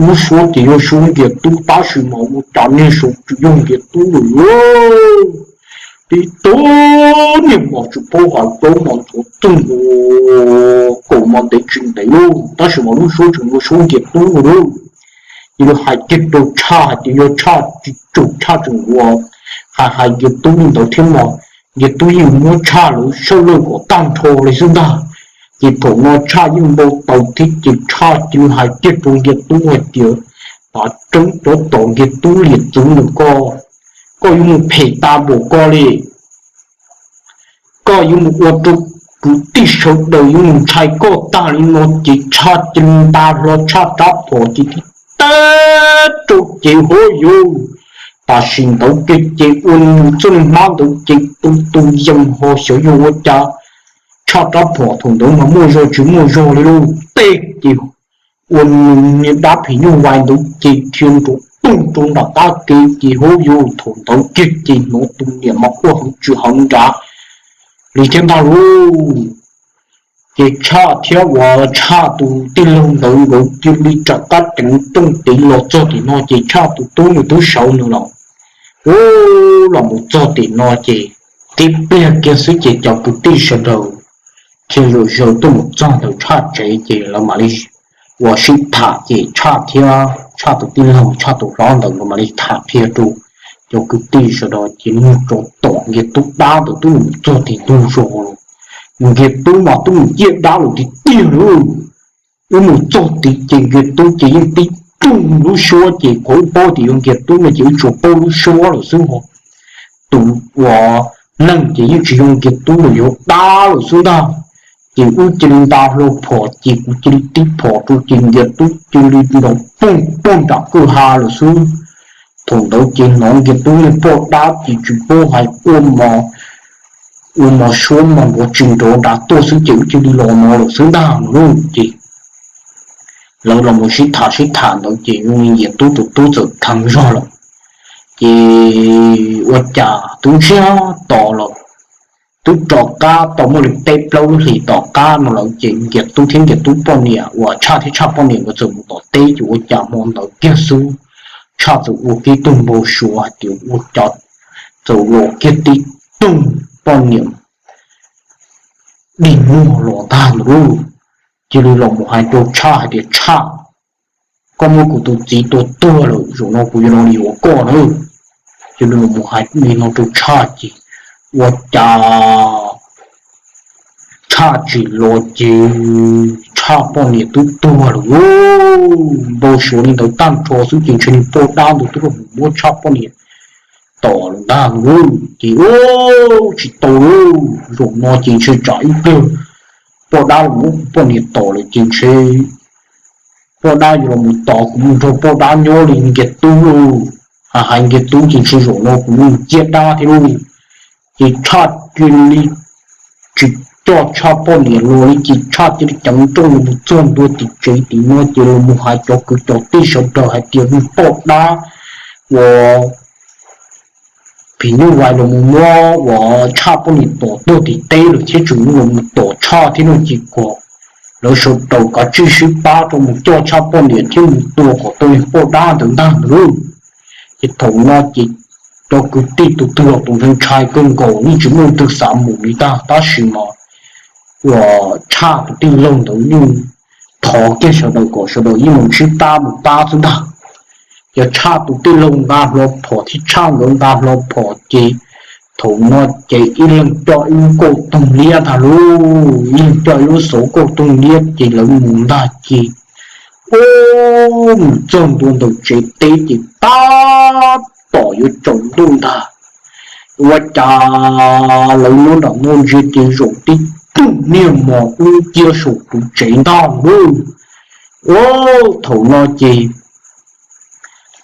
lub suab ces yog suab Nkias Tub tab sis mas ua cas niag saud tsis yog Nkias Tub lawm. Tib tug niag mos tsis paub hais plaub mos ntxuav txoog, kaum mos ntev tsis ntev lauj, tab sis mas lub suab tseem yog suab Nkias Tub lauj. Ces lawv hais kiag rau Tshaj hais tias yog Tshaj tsis tsum Tshaj tseem ua hais hais Nkias Tub li ntawd thiab mas Nkias Tub yeej muab Tshaj lawv sawv lawj kom tag nrho li xwb ntag. Ces thaum no Tshaj yeej npau taws thiab ces Tshaj cia li hais kiag rau Nkias Tub hais tias, Tav tseeb cov tom Nkias Tub liam txwv ntawm koj, koj yuav mus phem tas npaum koj li. Koj yuav mus ua rau kwv tij sawv daws yuav mus ntshai koj tag li no. Ces Tshaj cia li nta hlo Tshaj rab phom ces tib teg rau ces hov yus, tam sim ntawd kiag ces ua nws txoj niag hmab ntawd ces tu tu yees ho xyov yog ua cas Tshaj rab phom thaum ntawd mas muaj zog tsis muaj zog li lauj, teg ces ua nws niag dab phim nyuj vais ntawd ces dhia nrov toog rau nram qab kev ces hov yus, thaum ntawd kiag ces hnov tus niam mas quaj heev tsis heev nrad li thiab ntag lauj. Ces Tshaj thiab uas Tshaj tus tij laug ntawd nkawd cia li rov qab ceev rooj tid los txog tim no ces Tshaj tus tub nws twb sawv nws los, ub, los mus txog tim no ces tib pliag kiag xwb ces cov kwv tij sawv daws thiaj zaum zaws tuaj mus txog ntawm Tshaj tsev ces lawv mam li uas sib tham ces Tshaj thiab Tshaj tus tij laug Tshaj tus hlob ntawd nkawd mam li tham qhia rau cov kwv tij sawv daws ces niag tsov tom Nkias Tub dab ntawd twb mus txog tim ntug zos lawm. Nkias Tub mas twb mus ciaj dab lawm tiag tiag lauj. Wb mus txog tid ces Nkias Tub ces yeej tib rooj lub suab ces qhov wb paub tias yog Nkias Tub no ces wb tsuas paub lub suab lawm xwb ho. Tus uas neeg ces yeej tsis yog Nkias Tub lawm, yog dab lawm xwb ntag. Ces wb cia li nta hlo phom ces kuv cia li tib phom rau ces Nkias Tub cia li nrov poog poog nram kwj ha lawm xwb. Thaum ntawd ces hnov Nkias Tub niag poj dab ces tsis paub hais ua mos, ua mos suab mos nrov tsis nrov nrad tuaj xwb ces wb cia li los no lawm xwb ntag no lauj. Ces lawv los mus sib tham sib tham ntawd ces Nkias Tub tus tub txawm kheev zog lawm. Ces ua cas twb ntsiag to lawm, twb rov qab tau muaj li peb plaub lub hlis tom qab no lawm ces Nkias Tub thiab Nkias Tub poj niam uas Tshaj thiab Tshaj poj niam nkawd txawm mus tom teb ces ua cas hmo ntawd kiag xwb Tshaj txawm ua kiag tug npau suav hais tias ua cas txawm los kiag tib tug poj niam dig muag los ntag ntawd lauj. Cia li los mus hais rau Tshaj hais tias Tshaj, koj muab kuv tus txiv tua tuag lawm, zaum no kuv yuav los yuav koj na. Cia li los mus hais li no rau Tshaj ces ua cas Tshaj tsim los ces Tshaj poj niam twb tuag lawm lauj. Npau suav li ntawd tag nrho xwb ces ntshe niag poj dab ntawd twb los mus muab Tshaj poj niam tom lawm ntag lauj. Ces ua tsis tau lauj, zaum no ces ntshe tsam ib pliag poj dab los muab kuv poj niam tom lawm ces ntshe poj dab yuav los mus tos kuv mus nrog poj dab nyob li Nkias Tub lauj. Hais hais Nkias Tub ces ntshe zaum no kuv yuav mus ciaj dab thiab lauj. Ces Tshaj cia li tsis coj Tshaj poj niam los li ces Tshaj cia li ceev nrooj los mus txog ntua tim tsev tim no ces los mus hais cov kwv cov tij sawv daws hais tias niag poj dab uas phim nyuj vais los mus muab uas Tshaj poj niam tom tuag tim teb lawm thiab tseem los mus tom Tshaj thiab no ces kom lawv sawv daws kav tsij sib pab rau mus coj Tshaj poj niam thiab mus tua kom tau niag poj dab ntawd ntag ntag lauj. Ces thaum no ces cov kwv tij tus twg los tus ntshai ntshai kawg nkaus yeej tsis muaj leej twg xav mus li ntag tab sis mas uas Tshaj tus tij laug ntawd yeej thov kiag sawv daws kom sawv daws yeej mus ntsib pab mus pab xwb ntag. Yog Tshaj tus tij laug nqa hlo phom thiab Tshaj nkawd nqa hlo phom ces thaum no ces ib leeg coj ib lub kauj toog liab ntag lauj, ib leeg coj ib lub xauv kauj toog liab ces lawv mus ntag ces ua mus txog ntua ntawm tsev teb ces tab tom yuav tsaus ntuj ntag. Ua cas lawv nyob nram no ntsia ces zaum tib tug niag mos dub nciab saum tus tsev ntag lauj. Ua thaum no ces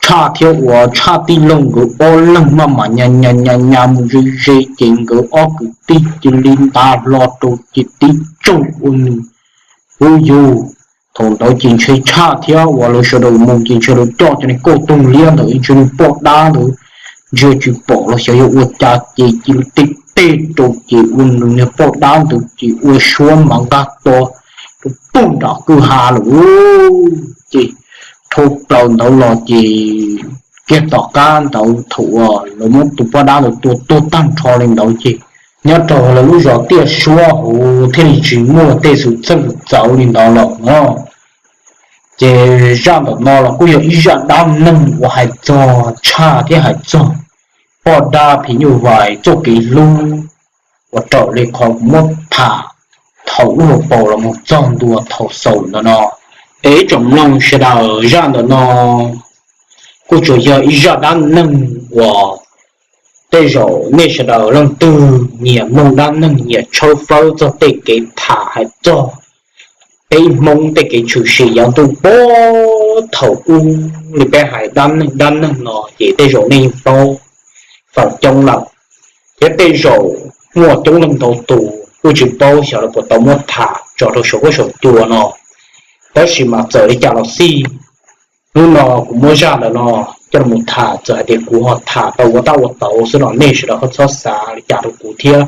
Tshaj thiab uas Tshaj tij laug nkawd ob leeg maj mam nyas nyas nyas nyas mus ze ze ces nkawd ob kwv tij cia li nta hlo rau ces tib tsaug ua nws, huv yus. Thaum ntawd ces ntshe Tshaj thiab uas lawv sawv daws mus ces ntshe lawv coj cov niag kauj toog liab ntawd ntshe niag poj dab ntawd ntsia tsis pom los xyov yog ua cas ces cia li tib teb rau ces ua nws niag poj dab ntawd ces ua suab mas nqaj to rau pug nram kwj ha lawm. Ces dhau plaws ntawd los ces kiag tom qab ntawd thaum uas lawv muab tus poj dab ntawd tua tuag tag nrho li ntawd ces nyob rau lawv lub zos Tiaj Suab hauv thiaj li tsis muaj tej xwm txheej txawv li ntawd lawm no. Ces zaj ntawm no los kuj yog ib zaj dab neeg uas hais txog tshaj thiab hais txog poj dab phim nyuj vais txoj kev hlub uas raws li qhov kuv muab tham thaum lub hauv paus los mus txog ntua thaum xaus ntawm no. Es ib tsoom mloog sawv daws, zaj ntawm no kuj tsuas yog ib zaj dab neeg uas tej zaum nej sawv daws leej twg nyiam mloog dab neeg nyiam tshawb fawb txog tej kev tham hais txog peb Hmoob tej kev tshwm sim yav ntuj puag thaum ub li peb hais dab neeg dab neeg no ces tej zaum nej yeej paub feem coob lawm, thiab tej zaum muaj coob leej ntau tus kuj tsis paub xyov lawv puas tau muab tham tso rau saum huab saum cua no. Tab sis mas txawm li cas los xij, hnub no kuv muab zaj ntawm no coj los tham, txawm hais tias kuv ho tham tau ua tab ua tauv xwb los nej sawv daws ho txhob xav li cas rau kuv thiab.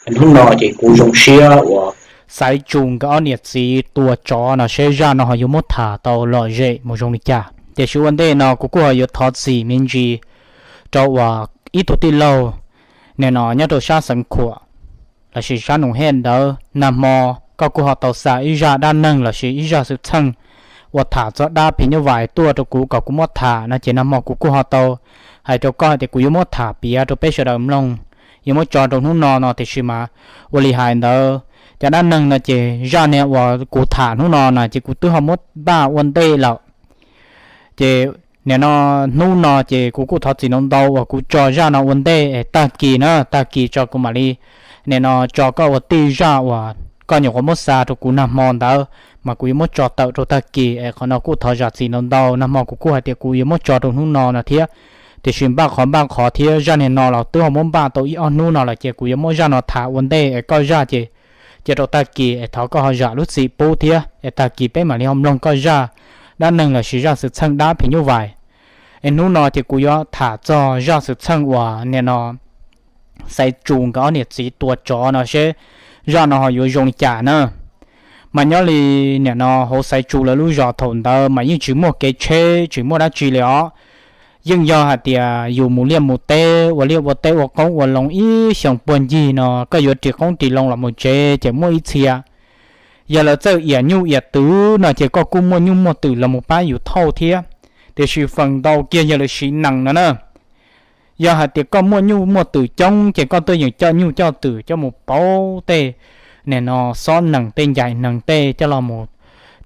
Hnub no ces kuv zoo siab uas Xaiv Tsu nkawd ob niam txiv tua tsov no seb zaj no ho yuav muab tham tau lom zem mus zoo li cas. Tiam sis ua ntej no kuv kuj ho yuav thov txim me ntsis rau uas ib tug tij laug nim no nyob rau sab Xeev Khuam lossis sab Noom Hej ntawd, nag hmo koj kuj ho tau xa ib zaj dab neeg lossis ib zaj xwm txheej uas tham txog dab phim nyuj vais tuaj rau kuv kom kuv muab tham no ces nag hmo kuv kuj ho tau hais rau koj hais tias kuv yuav muab tham piav rau peb sawv daws mloog, yuav muab tso rau hnub no no, tiam sis mas ua li hais ntawd, cov dab neeg no ces zaj niag uas kuv tham hnub no na ces kuv twb ho muab npaj ua ntej lawm. Ces nim no hnub no ces kuv kuj thov txim ntau ntau uas kuv tso zaj no ua ntej es tag kis na, tag kis tso kuv mam li nim no tso koj ua tij zaj uas koj nyuam qhuav muab xa rau kuv nag hmo ntawd, mas kuv yuav muab tso tawm rau tag kis es qhov no kuj thov zam txim ntau ntau. Nag hmo kuv kuj hais tias kuv yuav muab tso rau hnub no no thiab, tiam sis npaj qhov npaj qhov thiab zaj niag no los twb ho muab npaj tau ib ob hnub no lawm ces kuv yuav muab zaj no tham ua ntej es koj zaj ces cia rau tag kis es thov koj ho zam lub txim pub thiab es tag kis peb mam li ho mloog koj zaj dab neeg lossis zaj xwm txheej dab phim nyuj vais. Es hnub no ces kuv yuav tham txog zaj xwm txheej uas nim no Xaiv Tsu nkawd ob niam txiv tua tsov no seb zaj no ho yuav zoo li cas na. Mas nyob li nim no hauv Xaiv Tsu lawv lub zos thaum ntawd mas yeej tsis muaj kev tsheb tsis muaj dab tsi li os. Yeej yog hais tias yus mus liaj mus teb ua liaj ua teb ua qoob ua loo ib xyoo puag ncig no koj yuav ris qoob ris loo los mus tsev ces muaj ib txhia yog lawv txawj iam nyuj iam twm no ces koj kuj muaj nyuj muaj twm los mus pab yus thauj thiab. Tiam sis feem ntau kiag yog lawv siv nees no na. Yog hais tias koj muaj nyuj muaj twm coob ces koj tuaj yeem coj nyuj coj twm coj mus pauv tej nim no xob nees tej ncais nees tej coj los mus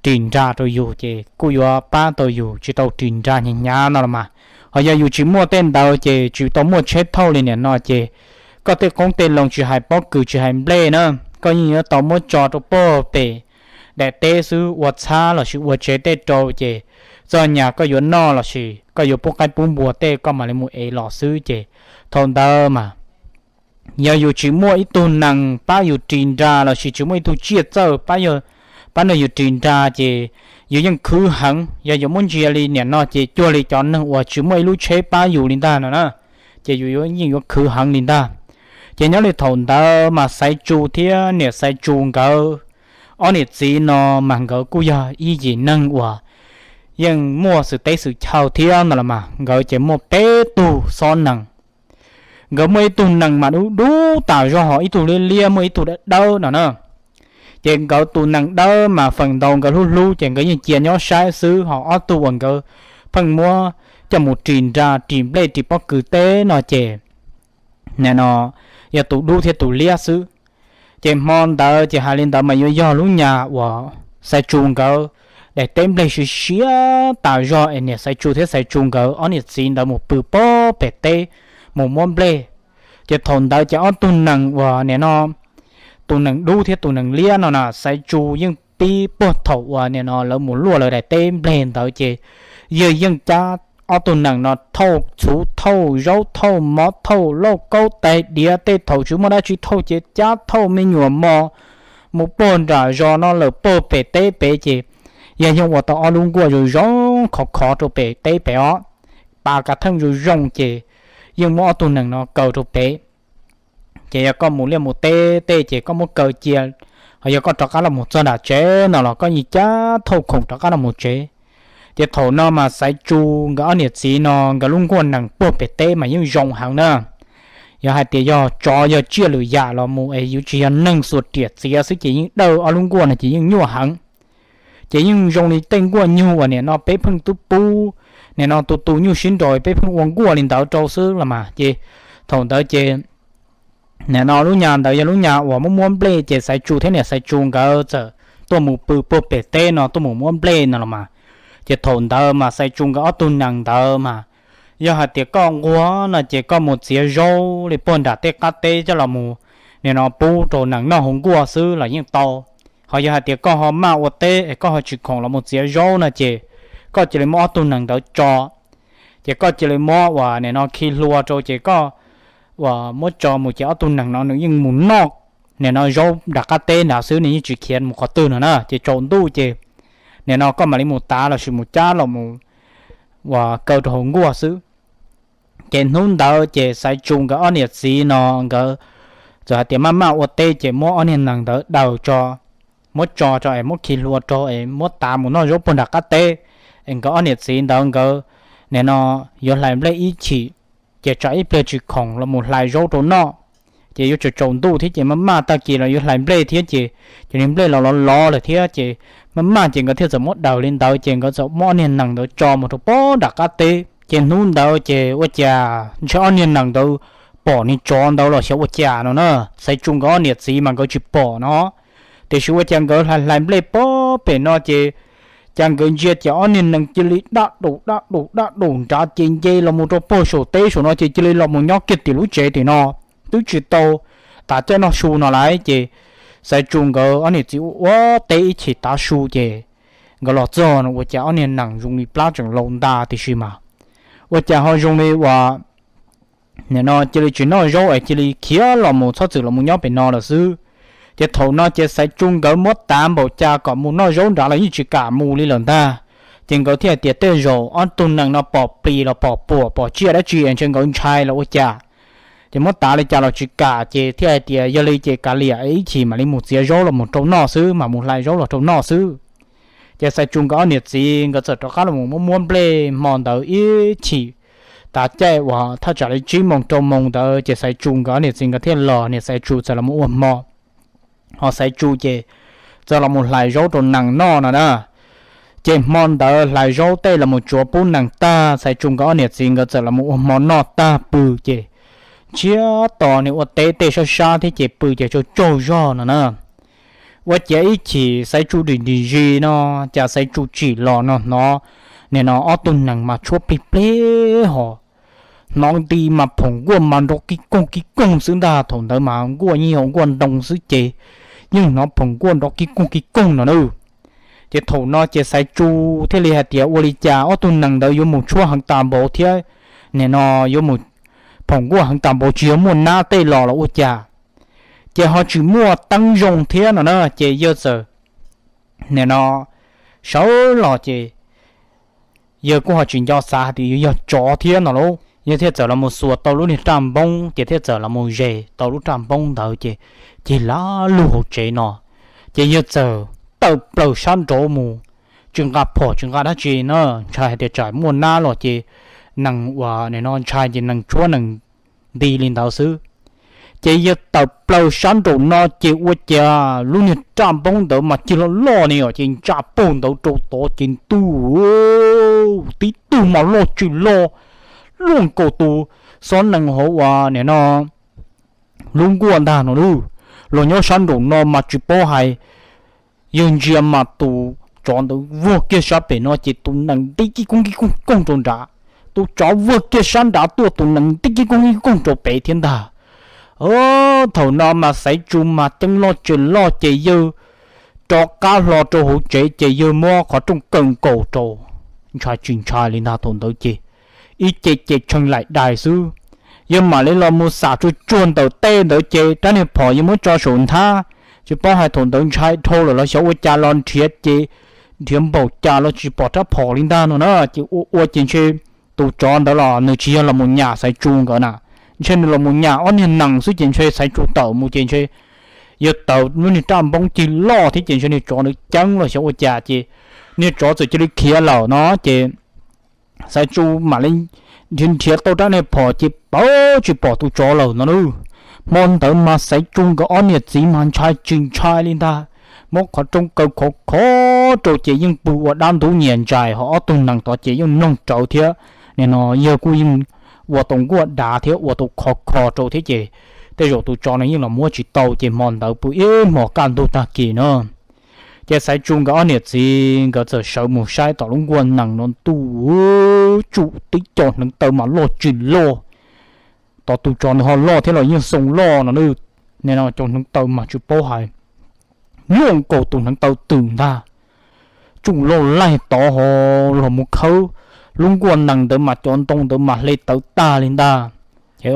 ris nra rau yus ces kuj yuav pab tau yus tsis tau ris nra hnyav hnyav no los mas. Ho yog yus tsis muaj tej ntawd ces tsis tau muaj tsheb thauj li nim no ces koj tej qoob tej loo tsis hais pob kws tsis hais nplej na, koj yeej yuav tau muab tso rau puag pem daim teb xwb, ua txhab lossis ua tsev tej rau ces txog nyas koj yuav noj lossis koj yuav pub qaib pub npua tej koj mam li mus ev los xwb ces thaum ntawd mas yog yus tsis muaj ib tug nees pab yus ris nra lossis tsis muaj ib tug tsiaj txawj pab yus, pab nrog yus ris nra ces yus yeej khwv heev. Yog yuav muab ntsia li nim no ces cuag li cov neeg uas tsis muaj ib lub tsheb pab yus li ntag no na, ces yus yeej yuav khwv heev li ntag. Ces nyob li thaum ntawd mas Xaiv Tsu thiab niam Xaiv Tsu nkawd ob niam txiv no mas nkawd kuj yog ib yim neeg uas yeej muaj xwm teb xwm chaw thiab no los mas nkawd ces muaj peb tug xob nees. Nkawd muaj ib tug nees mas dub dub tas zog, ho ib tug liab liab, muaj ib tug dawb dawb no na. Ces nkawd tus nees dawb mas feem ntau nkawd hlub hlub ces nkawd yeej cia nyob saib xwb, ho ob tug uas nkawd pheej muab coj mus ris nra ris nplej ris pob kws teb no ces nim no yog tus dub thiab tus liab xwb. Ces hmo ntawd ces hais li ntawd mas yuav yog lub nyas uas Xaiv Tsu nkawd daim teb nplej siav siav tas zog es niam Xaiv Tsu thiab Xaiv Tsu nkawd ob niam txiv ntawd mus pw pob pem teb mus muab nplej. Ces thaum ntawd ces ob tug nees uas nim no tus nees dub thiab tus nees liab no na, Xaiv Tsu yeej pib puag thaum uas nim no lawv mus luaj lawv daim teb nplej ntawd ces yawg yeej cab ob tug nees no thauj txhuv thauj zaub thauj mov thauj lauj kaub tais diav tej thaum tsis muaj dab tsi thauj ces cab thauj me nyuam mos mus puag nram zos no lawm puag pem teb pem ces yawg yeej ua tau ob lub nkuaj zoo zoo khov khov rau pem teb pem os, pas kav theej zoo zoo ces yeej muab ob tug nees no kaw rau pem. Ces yog koj mus liaj mus teb tej ces koj muab kaw cia, ho yog koj rov qab los mus txog nram tsev no los koj yeej cab thauj khoom rov qab los mus tsev. Ces thaum no mas Xaiv Tsu nkawd ob niam txiv no nkawd lub nkuaj nees puag pem teb mas yeej zoo heev na. Yog hais tias yog tsov yog tsiaj lwm yam los mus es yuav tsis yog neeg xuas riam txiav xwb ces yeej dawj ob lub nkuaj no ces yeej nyuaj heev. Ces yeej zoo li tej nkuaj nyuj uas nim no peb pheej tub pub, nim no tus tus nyuj sib nraus peb pheej ua nkuaj li ntawd rau xwb los mas. Ces thaum ntawd ces nim no lub nyas ntawd yog lub nyas uas muab muab nplej ces Xaiv Tsu thiab niam Xaiv Tsu nkawd txawm tuaj mus pw puag pem teb no tuaj mus muab nplej no los mas. Ces thaum ntawd mas Xaiv Tsu nkawd ob tug nees ntawd mas, yog hais tias koj nquag no ces koj mus txiav zaub li puag nram tej qab teb coj los mus nim no pub rau nees noj hauv nkuaj xwb los yeej tau. Ho yog hais tias koj ho maj ua teb es koj ho tsis khoom los mus txiav zaub no ces koj cia li muab ob tug nees ntawd tso, ces koj cia li muab uas nim no khi hlua rau ces koj uas muab tso mus ces ob tug nees no nws yeej mus noj nim no zaub nram qab teb nrad xwb, nws yeej tsis khiav mus qhov twg no na. Ces tsaus ntuj ces nim no koj mam li mus tav lossis mus cab los mus uas kaw rau hauv nkuaj xwb. Ces hnub ntawd ces Xaiv Tsu nkawd ob niam txiv no nkawd txawm hais tias maj maj ua teb ces muab ob niag nees ntawd daws tso, muab tso tso es muab khi hlua rau es muab tav mus noj zaub puag nram qab teb. Es nkawd ob niam txiv ntawd nkawd nim no yuav hlais nplej ib chim, ces tsam ib pliag tsis khoom los mus hlais zaub rau noj. Ces yuav tsaus tsaus ntuj thiab ces maj maj tag kis los yuav hlais nplej thiab ces, ces niag nplej los lov lov lawm thiab ces maj maj ces nkawd thiaj txawm muab daws li ntawd ces nkawd txawm muab ob niag nees ntawd tso mus rau puag nram qab teb. Ces hnub ntawd ces ua cas ntshe ob niag nees ntawd pom niag tsov ntawd los xyov ua cas no na. Xaiv Tsu nkawd ob niam txiv mas nkawd tsis pom no, tiam sis ua cas nkawd hlais hlais nplej puag pem no ces cas nkawd ntsia ces ob niag nees cia li daj daum daj daum daj daum nrad ces nce los mus rau puag saum teb saum no ces cia li los mus nyob kiag tim lub tsev tim no, twb tsis tau tav caij noj su no lauj. Ces Xaiv Tsu nkawd ob niam txiv ua ua teb ib chim tav su ces nkawd los txog no ua cas ob niag nees zoo li plab tseem laus ntag tiam sis mas ua cas ho zoo li uas nim no cia li tsis noj zaub es cia li khiav los mus txhob txwm los mus nyob pem no lawm xwb. Ces thaum no ces Xaiv Tsu nkawd muab tav npaum cas kom mus noj zaub nrad los yeej tsis kam mus li lawm ntag. Ces nkawd thiaj hais tias tej zaum ob tug nees no pom plis los pom puam pom tsiaj dab tsi es ntshe nkawd ntshai los ua cas. Ces muab tav li cas los tsis kam ces thiaj hais tias yog li ces kav liam ib chim mam li mus txiav zaub los mus rau noj xwb, mam mus hlais zaub los rau noj xwb. Ces Xaiv Tsu nkawd ob niam txiv nkawd txawm rov qab los mus muab muab nplej hmo ntawd ib chim, tav caij uas thaj tsam li tsib moos rau moos ntawd ces Xaiv Tsu nkawd ob niam txiv nkawd thiaj los, niam Xaiv Tsu txawm los mus ua hmo, ho Xaiv Tsu ces txawm los mus hlais zaub rau nees noj no na. Ces hmo ntawd hlais zaub tej los mus tsuav pub nees tag, Xaiv Tsu nkawd ob niam txiv nkawd txawm los mus ua hmo noj tag pw ces ntsiag to nws ua teb tej sab sab thiab ces pw ces tsaug tsaug zog no na. Ua ciav ib chim Xaiv Tsu dim dim zis no, cas Xaiv Tsu tsim los no hnov nim no ob tug nees mas tshuab plig plig ho hnov nti mas phoom nkuaj mas nrov kib koog kib koog xwb ntag. Thaum ntawd mas nkuaj yeej yog nkuaj ntoo xwb ces yeej hnov phoom nkuaj nrov kib koog kib koog no na. Ces thaum no ces Xaiv Tsu thiaj li hais tias ua li cas ob tug nees ntawd yuav mus tshuab heev tas npaum thiab, nim no yuav mus phoom nkuaj heev tas npaum, tsis yog muaj nab tej los los ua cas, ces ho tsis muaj teeb zoo thiab no na. Ces yawg txawm nim no sawv los ces yawg kuj ho tsis nco xav hais tias yuav yog tsov thiab no lauj. Yawg thiaj txawm los mus xuas tau lub niag raj npoob ces thiaj txawm los mus zes tau lub raj npoob ntawd ces cig lag lug hauv tsev no. Ces yawg txawm tawm plaws sab nraud mus, tsis nqa phom tsis nqa dab tsi na, ntshai hais tias tsam muaj nab los ces nees uas nim no ntshai ces nees tshuab nees nti li ntawd xwb. Ces yawg tawm plaws sab nraum no ces ua cas lub niag raj npoob ntawd mas cig loj loj ne os, ces ntsa pug ntawd rau tod ces ntuj, tib tug mas loj tsis loj, luaj nkaus tus xob nees hauv uas nim no lub nkuaj ntag no lauj. Los nyob sab nraum no mas tsis paub hais, yawg ntsia mas tus tsov ntawd vuag kiag sab pem no ces tus nees nti kib koog kib koog koog rau nrad, tus tsov vuag kiag sab nrad tuaj tus nees nti kib koog kib koog rau pem thiab ntag. Thaum no mas Xaiv Tsu mas ceeb loj tsees loj ces yawg rov qab hlo rau hauv tsev ces yawg muab qhov rooj kaw nkaus rau, ntshai tsis ntshai li ntag. Thaum ntawd ces ib ce ces tshee laim dais xwb. Yawg mam li los mus xam tsuag tsuag ntawm tej ntawd ces rab niag phom yawg muab tso saum nthab, tsis paub hais thaum ntawd ntshai dhau lawm los xyov ua cas los nrhiav ces nrhiav npaum cas los tsis pom rab phom li ntag no na. Ces ua ua ces ntshe tus tsov ntawd los nws tsis yog los mus nyam Xaiv Tsu nkawd na, ntshe nws los mus nyas ob niag nees xwb ces ntshe Xaiv Tsu tawm mus ces ntshe yog tawm lub niag raj npoob cig loj thiab ces ntshe niag tsov nws ceeb los xyov ua cas ces niag tsov txawm cia li khiav lawm no ces Xaiv Tsu mam li nrhiav nrhiav tau rab niag phom ces pab tsis pom tus tsov lawm no na. Hmo ntawd mas Xaiv Tsu nkawd ob niam txiv mas ntshai tsis ntshai li ntag, muab qhov rooj kaw khov khov rau ces yeej pw ua dab ntub nyias ntsais, ho ob tug nees tod ces yeej mloog rawv thiab. Nim no yawg kuj yeej ua tau nkuaj dav thiab ua tau khov kho rau thiab ces tej zaum tus tsov no yeej los muab tsis tau ces hmo ntawd pw ib hmos kaj ntug tag kis na. Ces Xaiv Tsu nkawd ob niam txiv nkawd txawm sawv mus saib tom lub nkuaj nees no ntuj, tsum tib co hneev taw mas loj tsis loj, tom tus tsov nws ho loj thiab los yeej xoo loj no, nim no cov hneev taw mas tsis paub hais, luaj nkaus tus hneev taw twm ntag. Tsum loj laig tod ho los mus khawb lub nkuaj nees ntawd mas cov ntoo ntawd mas hle tawv tag li ntag. Ces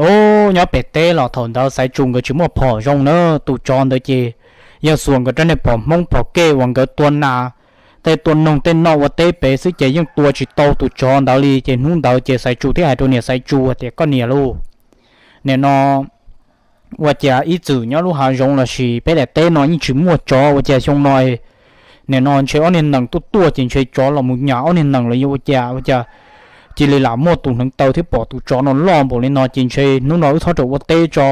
nyob pem teb los thaum ntawd Xaiv Tsu nkawd tsis muaj phom zoo na, tus tsov ntawd ces yog xuas nkawd rab niag phom Hmoob phom kej uas nkawd tua nas, tej tua noog tej noj ua teb pem xwb ces yeej tua tsis tau tus tsov ntawd li. Ces hnub ntawd ces Xaiv Tsu thiaj hais rau niam Xaiv Tsu tias, koj niam lauj, nim no ua cas ib txwm nyob lub hav zoov lossis peb daim teb no yeej tsis muaj tsov, ua cas xyoo no nim no ntshe ob niag nees tuaj tuaj ces ntshe tsov los mus nyas ob niag nees los yog ua cas, ua cas cia li lam muaj tus hneev taw thiab pom tus tsov no loj npaum li no ces ntshe hnub no wb txhob rawm ua teb tso,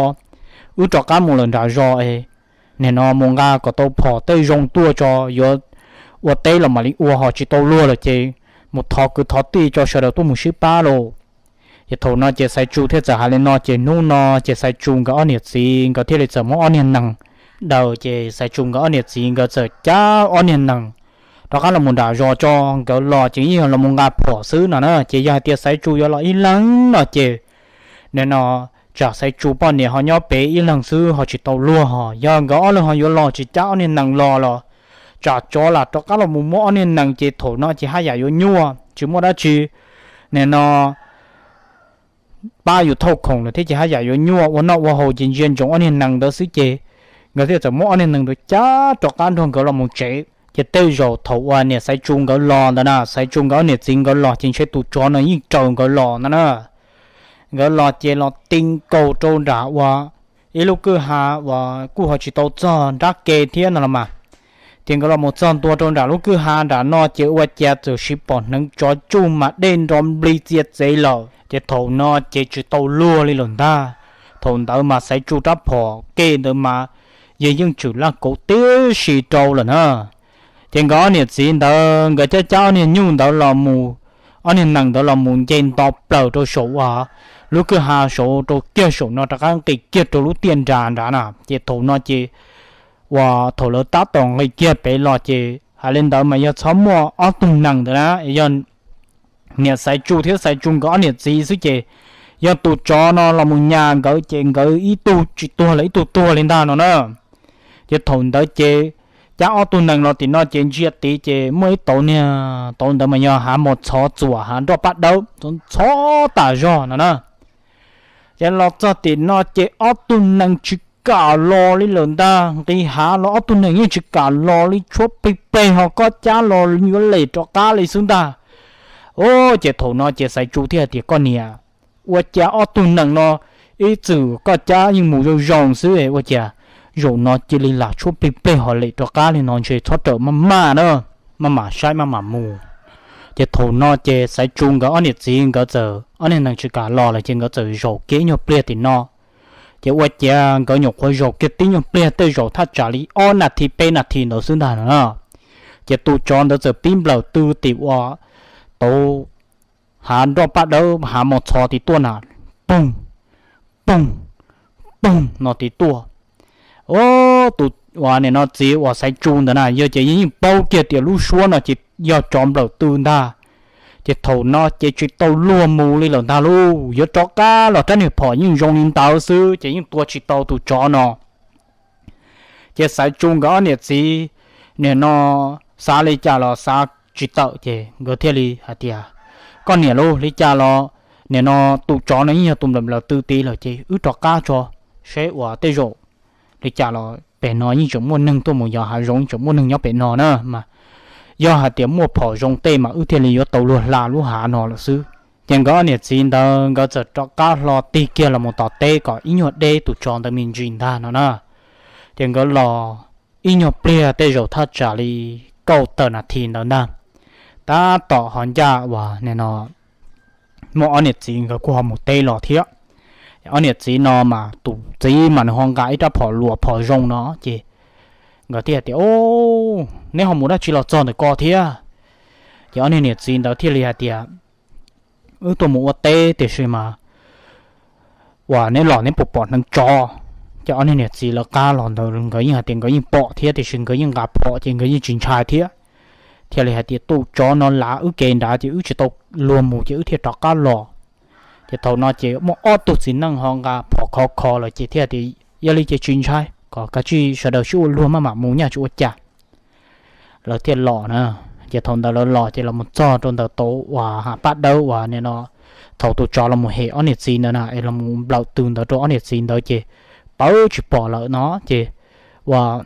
wb rov qab mus lawm nram zos es nim no mus nqa kom tau phom tej zoo tuaj tso, yuav ua teb los mam li ua, ho tsis tau luag lawm ces mus thov kwv thov tij tso, sawv daws tuaj mus sib pab lauj. Ces thaum no ces Xaiv Tsu thiaj txawm hais li no ces hnub no ces Xaiv Tsu nkawd ob niam txiv nkawd thiaj li txawm muab ob niag nees daws ces Xaiv Tsu nkawd ob niam txiv nkawd txawm cab ob niag nees rov qab los mus nram zos tso, nkawd los ces yeej yog los mus nqa phom xwb no na. Ces yog hais tias Xaiv Tsu yuav los ib leeg no ces nim no tsam Xaiv Tsu poj niam ho nyob pem ib leeg xwb ho tsis tau luag, ho yog nkawd ob leeg ho yuav los tsis cab ob niag nees los los tsam tsov lam rov qab los mus muab ob niag nees ces thaum no ces haj yam yuav nyuaj tsis muaj dab tsi nim no pab yus thauj khoom lawm thiab ces haj yam yuav nyuaj, ua noj ua haus ces ntsia ntsoov ob niag nees ntawd xwb ces nkawd thiaj txawm muab ob niag nees ntawd cab rov qab nrog nkawd los mus tsev. Ces tej zaum thaum uas niam Xaiv Tsu nkawd los ntawd na, Xaiv Tsu nkawd ob niam txiv nkawd los ces ntshe tus tsov no yeej raws nkawd los ntawd na. Nkawd los ces los ti nkaus rau nram uas ib lub kwj ha uas kuj ho tsis tau txog nrab ke thiab no los mas. Ces nkawd los mus txog ntua rau nram lub kwj ha nram no ces ua cas txawm siv pom hneev tsov tsuj mas dej nro nplig txia txev lawm. Ces thaum no ces tsis tau luag li lawm ntag. Thaum ntawd mas Xaiv Tsu rab phom kej ntawd mas yog yeej tshwm laj kauv tib si rau lawm na. Ces nkawd ob niam txiv ntawd nkawd cab cab ob niag nyuj ntawd los mus, ob niag nees ntawd los mus nce nto plaws rau saum uas lub kwj ha saud rau kiag saum no rov qab nqis kiag rau lub tiaj nras nrad na. Ces thaum no ces uas thaum lawv tab tom nqis kiag pem los ces hais li ntawd mas yog txhob muaj ob tug nees ntawd na, yog niam Xaiv Tsu thiab Xaiv Tsu nkawd ob niam txiv xwb ces yog tus tsov no los mus nyas nkawd ces nkawd ib tug tsis tuag los ib tug tuag li ntag no na. Ces thaum ntawd ces cab ob tug nees los tim no ces ntsia tid ces muaj ib tauv niag tauv ntawd mas yog hav mos txhov txuam hav nroj paj dawb txhob tas zog no na. Ces los txog tim no ces ob tug nees tsis kam los li lawm ntag, nqis hav los ob tug nees yeej tsis kam los li, tshuab plig pleg ho koj cab los yuav lem rov qab li xwb ntag. Ces thaum no ces Xaiv Tsu thiaj hais tias koj niam, ua cas ob tug nees no ib txwm koj cab yeej mus zoo zoo xwb ua cas zaum no cia li lam tshuab plig pleg ho lem rov qab li no ntshe txhob rawm maj maj na, maj mam saib maj mam mus. Ces thaum no ces Xaiv Tsu nkawd ob niam txiv nkawd txawm ob niag nees tsis kam los lawm ces nkawd txawm zaum kiag ib nyuag pliag tim no. Ces ua ciav nkawd nyuam qhuav zaum kiag tib nyuag pliag tej zaum thaj tsam li ob nas this peb nas this ntawd xwb ntag no na. Ces tus tsov ntawd txawm pib nplawm tw tim uas tauv hav nroj paj dawb hav mos txhov tid tuaj na, poog, poog, poog no tid tuaj. Tus uas nim no txiv uas Xaiv Tsu ntawd na yog ces yeej paub kiag tias lub suab no ces yog tsov nplawm tw ntag. Ces thaum no ces tsis tau luag mus li lawm ntag lauj, yuav rov qab los rab niag phom yeej zoo li ntawd xwb ces yeej tua tsis tau tus tsov no. Ces Xaiv Tsu nkawd ob niam txiv nim no xav li cas los xav tsis tawm ces nkawd thiaj li hais tias, koj niam lauj, li cas los nim no tus tsov no yeej yog tus nplawm nplawm tw tid lawm ces wb rov qab tso, seb uas tej zaum li cas los pem no yeej tseem muaj neeg tuaj mus yos hav zoov, tseem muaj neeg nyob pem no na mas. Yog hais tias muaj phom zoo tej mas wb thiaj li yuav tau luag hla lub hav no lawm xwb. Ces nkawd ob niam txiv ntawd nkawd txawm rov qab hlo tig kiag los mus tom teb kom ib nyuag deb tus tsov ntawd me ntsis ntag no na. Ces nkawd los ib nyuag pliag tej zaum thaj tsam li kaum tawm nas this ntawd ntag, tab tom ho ncaj uas nim no muaj ob niam txiv nkawd kuj ho mus teb los thiab. Ob niam txiv no mas tus txiv mas nws ho nqa ib rab phom luas phom zoo no ces nkawd thiaj tias, Neb ho mus dab tsi los txog ntawm ko thiab? Ces ob niag niam txiv ntawd thiaj li hais tias, Wb tuaj mus ua teb tiam sis mas uas neb los neb puas pom hneev tsov? Ces ob niag niam txiv lawv qab los ntawd nkawd yeej hais tias nkawd yeej pom thiab tiam sis nkawd yeej nqa phom ces nkawd yeej tsis ntshai thiab. Thiaj li hais tias, Tus tsov no lav wb kev nrad ces wb tsis tau luag mus ces wb thiaj rov qab los. Ces thaum no ces muaj ob tug txiv neej ho nqa phom khov kho lawm ces thiaj tias, Yog li ces tsis ntshai, kom kav tsij sawv daws sib ua luag maj mam mus nyaj tsis ua cas. Lawv thiaj los na. Ces thaum ntawd lawv los ces los mus txog rau ntawm tau uas hav paj dawb uas nim no thaum tus tsov los mus hem ob niam txiv ntawd na es los mus nplawm tw ntawd rau ob niam txiv ntawd ces pawv tsis pom lawm no ces uas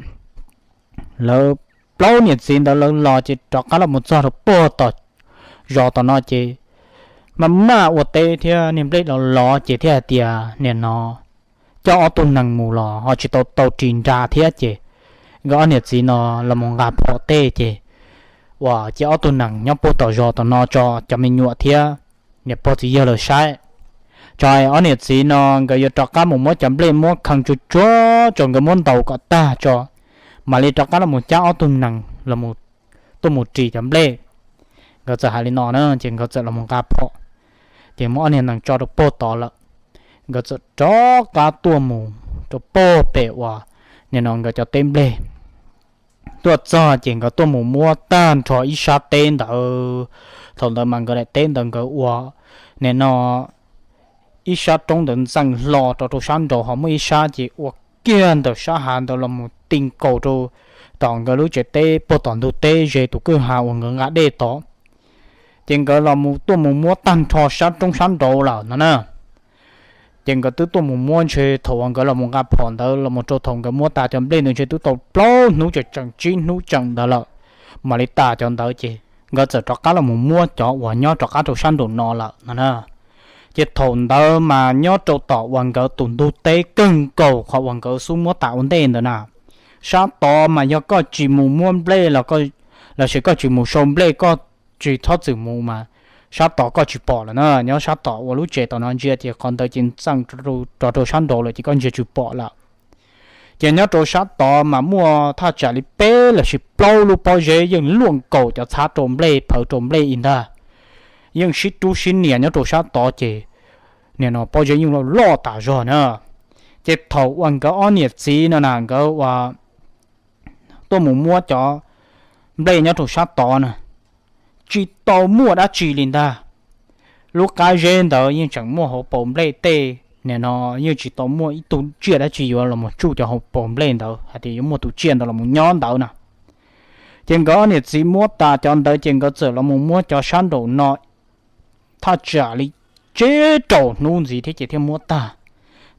lawv plaub niam txiv ntawd lawv los ces rov qab los mus txog rau puag tom zos tom no ces maj maj ua teb thiab niag nplej los los ces thiaj hais tias nim no coj ob tug nees mus los ho tsis tau tau ris nra thiab ces nkawd ob niam txiv no los mus nqa phom tej ces uas cia ob tug nees nyob puag tom zos tom no tso cov me nyuam thiab niam pog txiv yawg lawv saib. Tso ob niam txiv no nkawd yuav rov qab mus muab cov nplej muab kheej tsuag tsuag tso nkawd muab ntaus kom tag tso mam li rov qab los mus cab ob tug nees los tuaj mus ris cov nplej. Nkawd txawm hais li no na ces nkawd txawm los mus nqa phom ces muab ob niag nees tso rau puag tod lawm. Nkawd txawm rov qab tuaj mus rau puag pem uas nim no nkawd cov teb nplej. Tuaj txog ces nkawd tuaj mus muab tag nrho ib sab teb ntawd. Thaum ntawd mas nkawd daim teb ntawd nkawd ua nim no ib sab roob ntawd ntxeem hlo rau rau sab nraud ho muaj ib sab ces ua kiag ntawm sab hav ntawd los mus ti nkaus rau tom nkawd lub tsev teb puag tom ntug teb ze tus kwj ha uas nkawd nqa dej tod. Ces nkawd los tuaj mus muab tag nrho sab roob sab nraud lawm no na. Ces nkawd twb tuaj mus muab ntshe thaum uas nkawd los mus nqa phom ntawd los mus rau thaum nkawd muab tas cov nplej ntawd ntshe twb tau plaub hnub tseem tseem tsib hnub tseem ntawd lawm mam li tas cov ntawd ces nkawd txawm rov qab los mus muab cov uas nyob rov qab rau sab nraum no lawm no na. Ces thaum ntawd mas nyob rau tom uas nkawd tus ntug teb kawg nkaus qhov uas nkawd xub muab tas ua ntej ntawd na, sab tod mas yog koj tsis mus muab nplej los sis koj tsis mus sau nplej koj tsis txhob txwm mus mas sab tod koj tsis pom lawm na. Nyob sab tom uas lub tsev tom no ntsia ces qhov ntawd ces ntxeem rau rau sab nraud lawm ces koj ntsia tsis pom lawm. Ces nyob rau sab tod mas muaj thaj tsam li peb los sis plaub lub pob zeb yeej luaj nkaus cov txhab rau nplej phaws rau nplej ib ntag, yeej sib rub sib nias nyob rau sab tod ces nim no pob zeb yeej loj loj tas zog na. Ces thaum uas nkawd ob niam txiv no na nkawd ua tuaj mus muab cov nplej nyob rau sab tod na, tsis tau muaj dab tsi li ntag. Lub qab zeb ntawd yeej tseem muaj hauv paus nplej tej, nim no yeej tsis tau muaj ib tug tsiaj dab tsi yuav los mus tsuj cov hauv paus nplej ntawd hais tias yuav muaj tus tsiaj ntawd los mus nyob ntawd na. Ces nkawd ob niam txiv muab tas cov ntawd ces nkawd txawm los mus muab cov sab nraum no thaj tsam li tsib rau hnub ntxiv thiab ces thiaj muab tag.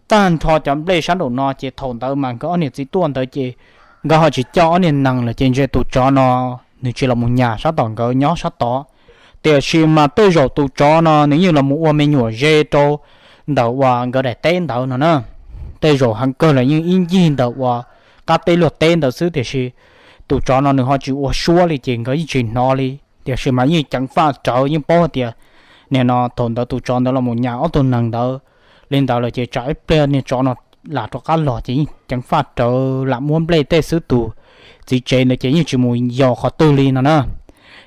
Tag nrho cov nplej sab nraum no ces thaum ntawd mas nkawd ob niam txiv tuaj ntawd ces nkawd ho tsis coj ob niag nees lawm ces ntshe tus tsov no nws tsis los mus nyas sab tom nkawd nyob sab tod. Tiam sis mas tej zaum tus tsov no nws yeej los mus ua me nyuam ze rau ntawm uas nkawd daim teb ntawd no na. Tej zaum heev kawg los yeej ib ncig ntawm uas qab teb luag teb ntawd xwb tiam sis tus tsov no nws ho tsis ua suab li ces nkawd yeej tsis hnov li. Tiam sis mas yeej ceev faj rawv yeej paub hais tias nim no thaum ntawd tus tsov ntawd los mus nyas ob tug nees ntawd li ntawd lawm ces tsam ib pliag niag tsov no lam rov qab los ces yeej ceev faj rawv lam muab nplej tej xwb tus txiv tsev ntawd ces yeej tsis mus yos qhov twg li no na.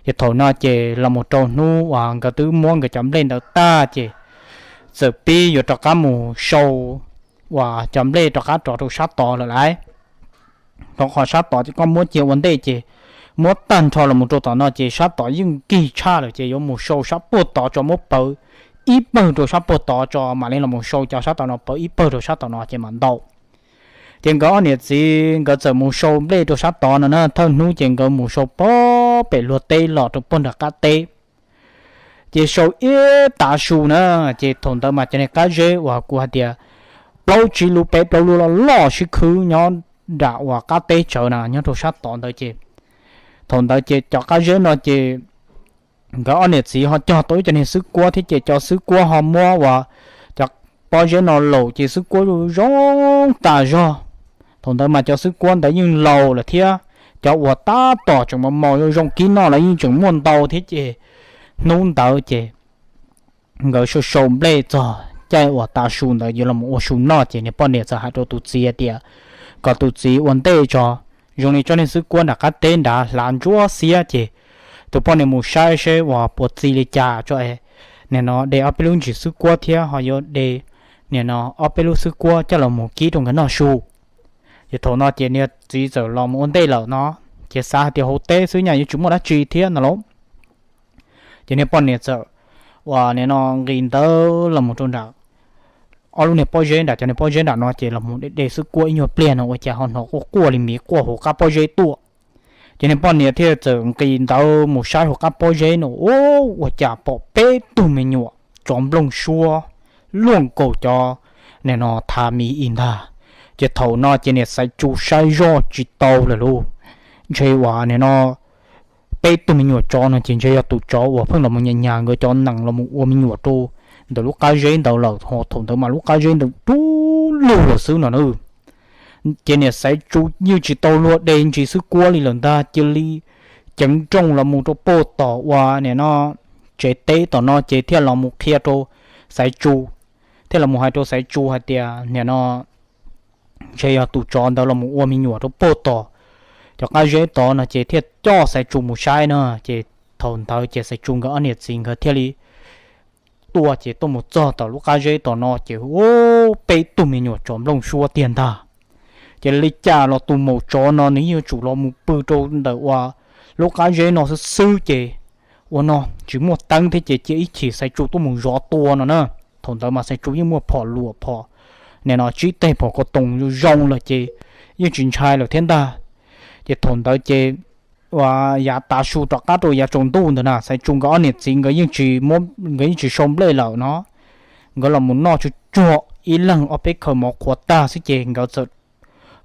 Ces thaum no ces los mus rau hnub uas nkawd twb muab nkawd cov nplej ntawd tag ces txawm pib yuav rov qab mus sau uas cov nplej rov qab rov rau sab tod lawm lauj. Rau qhov sab tod ces koj muab cia ua ntej ces muab tag nrho los mus rau tom no ces sab tod yeej nkig tshaj lawm ces yuav mus sau sab puag tod tso muab pawv ib pawg rau sab puag tod tso mam li los mus sau cov sab tom no pawv ib pawg rau sab tom no ces mam ntau. Ces nkawd ob niam txiv nkawd txawm mus sau nplej rau sab tod no na, thawj hnub ces nkawd mus sau puag pem luag teb los rau puag nram qab teb. Ces sau ib tav su na, ces thaum ntawd mas cov niag qab zeb uas kuv hais tias plaub tsib lub peb plaub lub loj loj sib khwb nyob nram uas qab teb tsawv na nyob rau sab tod ntawd ces thaum ntawd ces cov qab zeb no ces nkawd ob niam txiv ho cog tau ib co niag xwb kuab thiab ces cov xwb kuab ho muab uas cov pob zeb no laum ces xwb kuab zoo tas zog. Thaum ntawd mas cov xwb kuab ntawd yeej laus lawm thiab, cov uas tab tom tseem mos mos zoo zoo kib noj los yeej tseem muaj ntau thiab ces hnub ntawd ces nkawd sau sau nplej txog caij uas tav su ntawd yuav los ua su noj ces niag poj niam txawm hais rau tus txiv hais tias kom tus txiv ua ntej tso, zoo li tsob niag xwb kuab nram qab teb nrad hlav ntsuab xiab ces tus poj niam mus saib seb uas puas txi li cas tso es nim no de ob peb lub ntsis xwb kuab thiab ho yuav de nim no ob peb lub xwb kuab coj los mus kib rau nkawd noj su. Ces thaum no ces niag txiv txawm los mus ua ntej lawm no, ces xav hais tias hauv teb xwb nyaj yuav tsis muaj dab tsi thiab no lauj. Ces niag poj niam txawm uas nim no nqis ntawd los mus rau nram ob lub niag pob zeb nram cov niag pob zeb nram no ces los mus de de xwb kuab ib nyuag pliag no ua cas ho hnov quaj quaj li miv quaj hauv qab pob zeb tuaj. Ces niag poj niam thiaj txawm nqis ntawd mus saib hauv qab pob zeb no, ua cas pom peb tug me nyuam tsov nplooj suab luaj nkaus cov nim no thav miv ib ntag. Ces thaum no ces niam Xaiv Tsu saib zoj tsis tau lawm lauj. Ntshe uas nim no peb tug me nyuam tsov no ces ntshe yog tus tsov uas pheej los mus nyas nyas nkawd cov nees los mus ua me nyuam rau ntawm lub qab zeb ntawd lawm ho thaum ntawd mas lub qab zeb ntawd dub lug lawm xwb no na. Ces niam Xaiv Tsu yeej tsis tau luag de ntsis xwb kuab li lawm ntag, cia li ceev nrooj los mus rau puag tom uas nim no tsev teb tom no ces thiaj los mus qhia rau Xaiv Tsu, thiaj los mus hais rau Xaiv Tsu hais tias nim no ntshe yog tus tsov ntawd los mus ua me nyuam rau puag tom cov qab zeb tod no ces thiaj coj Xaiv Tsu mus saib na. Ces thaum ntawd ces Xaiv Tsu nkawd ob niam txiv nkawd thiaj li tuaj ces tuaj mus txog tom lub qab zeb tom no ces peb tug me nyuam tsov nplooj suab tiag ntag. Ces li cas los tus maum tsov no nws yuav tsum los mus pw rau ntawm uas lub qab zeb no xwb xwb ces ua no tsis muaj teeb thiab ces cia ib chim Xaiv Tsu tuaj mus zov tua no na. Thaum ntawd mas Xaiv Tsu yeej muaj phom luam phom nim no tsib teg phom ko toos zoo zoo lawm ces yeej tsis ntshai lawm thiab ntag. Ces thaum ntawd ces uas yav tav su rov qab rau yav tsaus ntuj ntawd na Xaiv Tsu nkawd ob niam txiv nkawd yeej tsis, nkawd yeej tsis sau nplej lawm no, nkawd los mus noj tsuag tsuag ib leeg ob peb khaws mov qhuav tag xwb ces nkawd txawm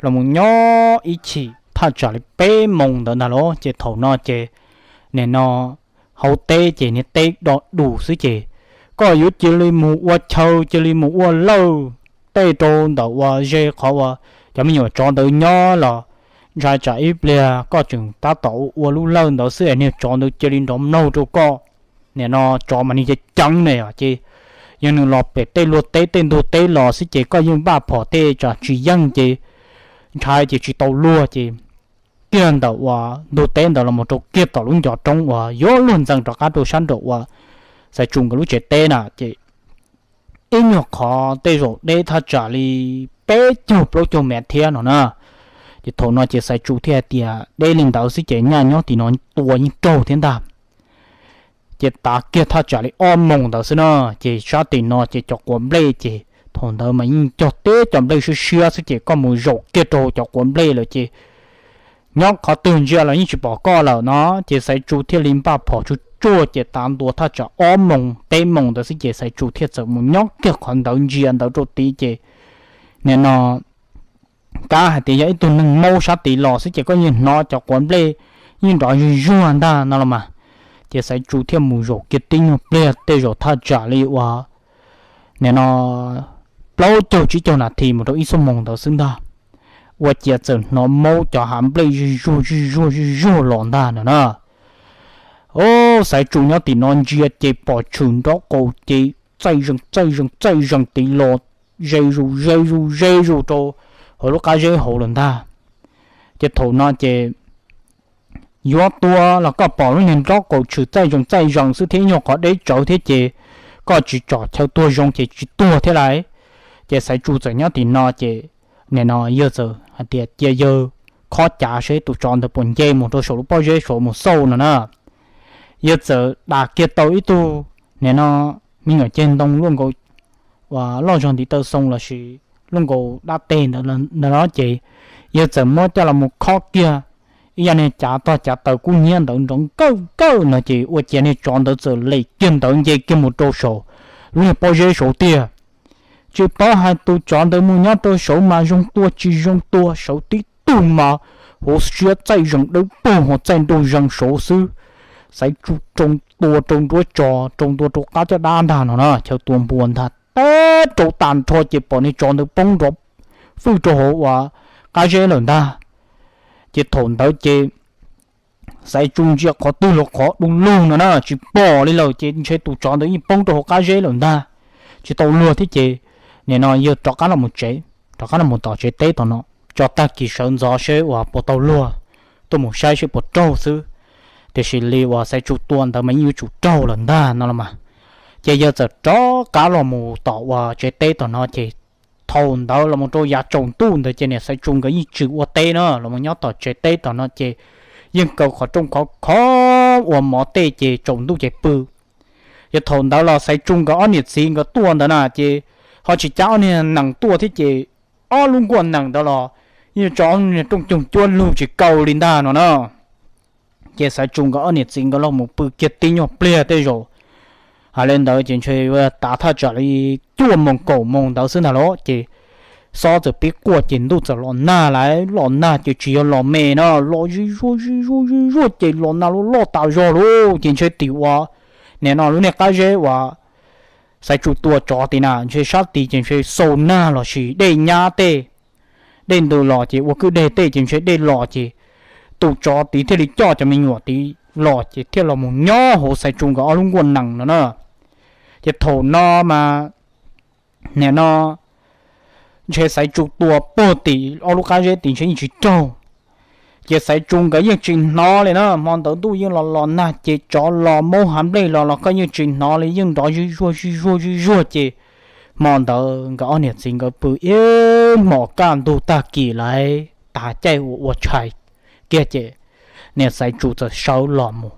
los mus nyob ib chim thaj tsam li peb moos ntawd ntag lauj. Ces thaum no ces nim no hauv teb ces niag teb do dus xwb ces koj yuav cia li mus ua chaw cia li mus ua lawj tej rau ntawm uas ze qhov uas cov me nyuam tsov ntawd nyob los ntshai tsam ib pliag koj tseem tab tom ua ua lub lawj ntawd xwb es niag tsov ntawd cia li nrov mlaug rau koj. Nim no tsov mas nws ceev ceev ne ces yog nws los pem tej luag teb tej ntug teb los xwb ces koj yeej npaj phom tej tsam tsis yeej ces ntshai ces tsis tau luag ces kiag ntawm uas ntug teb ntawd los mus rau kiag tom lub ncov roob uas yuav luag ntxees rov qab rau sab nraum uas Xaiv Tsu nkawd lub tsev teb na ces ib nyuag qhov tej zaum deb thaj tsam li peb caug plaub caug mev thiab no na. Ces thaum no ces Xaiv Tsu thiaj hais tias deb li ntawd xwb ces nyaj nyob tim no tua yeej raug thiab ntag. Ces tav kiag thaj tsam li ob moos ntawd xwb na, ces sab tim no ces cov quav nplej ces thaum ntawd mas yeej cog teb cov nplej siab siab xwb ces koj mus zaum kiag rau cov quav nplej lawm ces nyob qhov twg ntsia los yeej tsis pom koj lawm no. Ces Xaiv Tsu thiaj li npaj phom tsuag tsuag ces tav ntua thaj tsam ob moos peb moos ntawd xwb ces Xaiv Tsu thiaj txawm mus nyob kiag qhov ntawd ntsia ntawd rau tid ces nim no kab hais tias yog ib tug neeg maub sab tid los xwb ces koj yeej hnov cov quav nplej yeej nrov zuj zuag ntag no los mas. Ces Xaiv Tsu thiaj mus zaum kiag tib nyuag pliag tej zaum thaj tsam li uas nim no plaub caug tsib caug nas this mus rau ib xuab moos ntawd xwb ntag, ua ciav txawm hnov maub cov hav nplej zuj zuag zuj zuag zuj zuag los ntag no na. O, Xaiv Tsu nyob tim no ntsia ces pom tshwm nrob qaum ces txaij zees txaij zees txaij zees tid los ze zus ze zus ze zus rau hauv lub qab zeb hauv lawm ntag. Ces thaum no ces yuav tua los koj pom lub niag nrob qaum tshwm txaij zees txaij zees xwb thiab ib nyuag qhov deb tsawv thiab ces koj tsis tsom chaw tuag zoo ces tsis tuag thiab lauj. Ces Xaiv Tsu txawm nyob tim no ces nim no yawg txawm hais tias cia yawg khob cav seb tus tsov ntawd puas nce mus rau saum lub pob zeb saud mus xauj no na. Yawg txawm dam kiag tau ib tug nim no me nyuam ceg ntoo luaj nkaus uas loj zog ntiv taw xoo lossis luaj nkaus dab teg ntawd no ces yawg txawm muab coj los mus khob kiag ib yam niag cav tog cav taws kub hnyiab ntawd nrov nkawj nkawj no ces ua ciav niag tsov ntawd txawm lem kiag ntawd nce kiag mus rau saum lub niag pob zeb saud tiag. Tsis paub hais tus tsov ntawd mus nyob rau saud mas zoo tua tsis zoo tua, saud tib tug mas hauv siab txaij zees dawb paug ho txaij nraug zees saud xwb. Xaiv Tsu tsoo tua rau nruab tso, rau ntua rau qab caj dab ntag no na, chaw tua npua ntag, teb rau tag nrho ces pom niag tsov ntawd poob nrov fwj rau hauv uas qab zeb lawm ntag. Ces thaum ntawd ces Xaiv Tsu ntsia qhov twg los qhov du lug no na, tsis pom li lawm ces ntshe tus tsov ntawd yeej poob rau hauv qab zeb lawm ntag, tsis tau luag thiab ces nim no yawg rov qab los mus tsev, rov qab los mus tom tsev teb tom no, tso tag kis sawv ntxov seb uas puas tau luag, tuaj mus saib seb puas raug xwb. Tiam sis li uas Xaiv Tsu tua ntawd mas yeej yuav tsum raug lawm ntag no los mas. Ces yawg txawm rov qab los mus tom uas tsev teb tom no ces thaum ntawd los mus rau yav tsaus ntuj ntawd ces niam Xaiv Tsu nkawd yeej tsis ua teb na, los mus nyob tom tsev teb tom no ces yeej kaw qhov rooj khov khov ua mov tej ces tsaus ntuj ces pw. Yog thaum ntawd los Xaiv Tsu nkawd ob niam txiv nkawd tuaj ntawd na ces ho tsis cab ob niag nees tuaj thiab ces ob lub nkuaj nees ntawd los yeej tso ob niag rooj coog cuab lug tsis kaw li ntag no na. Ces Xaiv Tsu nkawd ob niam txiv nkawd los mus pw kiag tib nyuag pliag tej zaum, hais li ntawd ces ntshe tav thaj tsam li cuaj moos kaum moos ntawd xwb ntag los ces xob txawm pib quaj ces ntuj txawm los nag lawm, los nag ces tsis yog los me no, los zig zuag zig zuag zig zuag ces los nag loj loj tas zog lauj. Ces ntshe tim uas nim no lub niag qab zeb uas Xaiv Tsu tua tsov tid na, ntshe sab tid ces ntshe xau nag los sis dej nyab tej, dej ntws los ces ua kwj deg tej ces ntshe dej los ces tus tsov tid thiaj li coj cov me nyuam tid los ces thiaj los mus nyob hauv Xaiv Tsu nkawd ob lub nkuaj nees no na. Ces thaum no mas nim no ntshe Xaiv Tsu tua puag tim ob lub qab zeb tid ntshe yeej tsis raug. Ces Xaiv Tsu nkawd yeej tsis hnov li na, hmo ntawd ntuj yeej los los nag ces tsov los maub hav nplej los los koj yeej tsis hnov li, yeej nrov zig zuag zig zuag zig zuag ces hmo ntawd nkawd ob niam txiv nkawd pw ib hmos kaj ntug tag kis lawm, tas caij ua ua tshais kiag ces niam Xaiv Tsu txawm sawv los mus.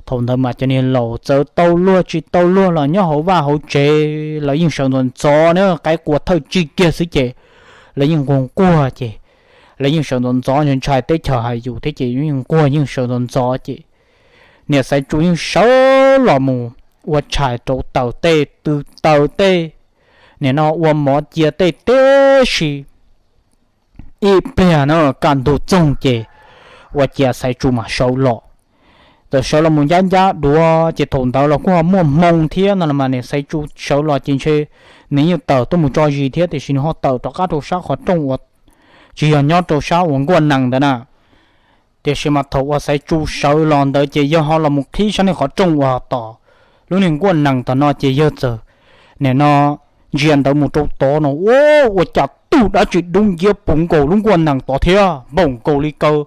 Thaum ntawd mas cov niag laus txawm tau luag tsis tau luag los nyob hauv vaj hauv tsev lawv yeej sawv ntxov ntxov na, qaib qua thawj tsig kiag xwb ces lawv yeej nquag nquag ces lawv yeej sawv ntxov ntxov ntshai teb chaws hais yus thiab ces yeej nquag yeej sawv ntxov ntxov ces niam Xaiv Tsu yeej sawv los mus ua tshais rau taws tej, tw taws tej, nim no ua mov cia tej tib si. Ib pliag na kaj ntug txoog ces ua ciav Xaiv Tsu mam sawv los. Txawm sawv los mus ncab ncab duav ces thaum ntawd los kuj ho muaj hmoo thiab no los mas niam Xaiv Tsu sawv los ces ntshe nws yeej tawm tuaj mus tso zis thiab tiam sis nws ho tawm rov qab rau sab qhov rooj uas tsis yog nyob rau sab uas nkuaj nees ntawd na. Tiam sis mas thaum uas Xaiv Tsu sawv los ntawd ces yawg ho los mus qhib sab niag qhov rooj uas tom lub niag nkuaj nees tom no ces yawg txawm nim no ntsia ntawd mus rau tod no, ua cas tug dab tsi dub nciab puv nkaus lub nkuaj nees tod thiab npaum nkaus li kaw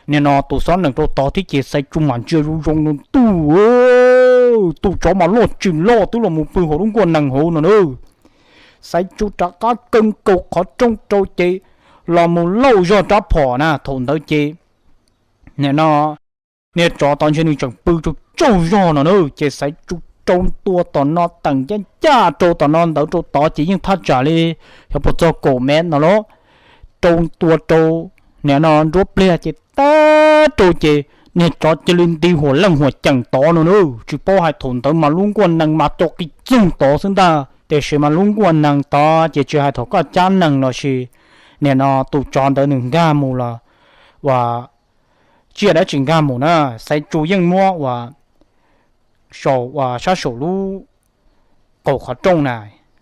nim no tus xob nees rau tod thiab ces Xaiv Tsu mam ntsia zoo zoo no ntuj, tus tsov mas loj tsis loj twb los mus pw hauv lub nkuaj nees hauv no na. Xaiv Tsu rov qab kaw nkaus qhov rooj rau ces los mus lauj zog rab phom na, thaum ntawd ces nim no niag tsov tod ntshe nws tseem pw tsaug tsaug zog no na, ces Xaiv Tsu rau ntua tom no teem ncaj ncaj rau tom no ntawd rau tod ces yeej thaj tsam li xyov puas txog kaum mev no lauj. Rau ntua rau nim no nruab pliag ces tag rau ces niag tsov cia li nti huam leej huam ceem tod no na, tsis paub hais thaum ntawd mas lub nkuaj nees mas co qis txoog tod xwb ntag. Tiam sis mas lub nkuaj nees tod ces tsis hais thaum koj cab nees los sis nim no tus tsov ntawd nws nkag mus los uas tsiaj dab tsi nkag mus na, Xaiv Tsu yeej muab uas saum uas sab saum lub qaum qhov rooj na,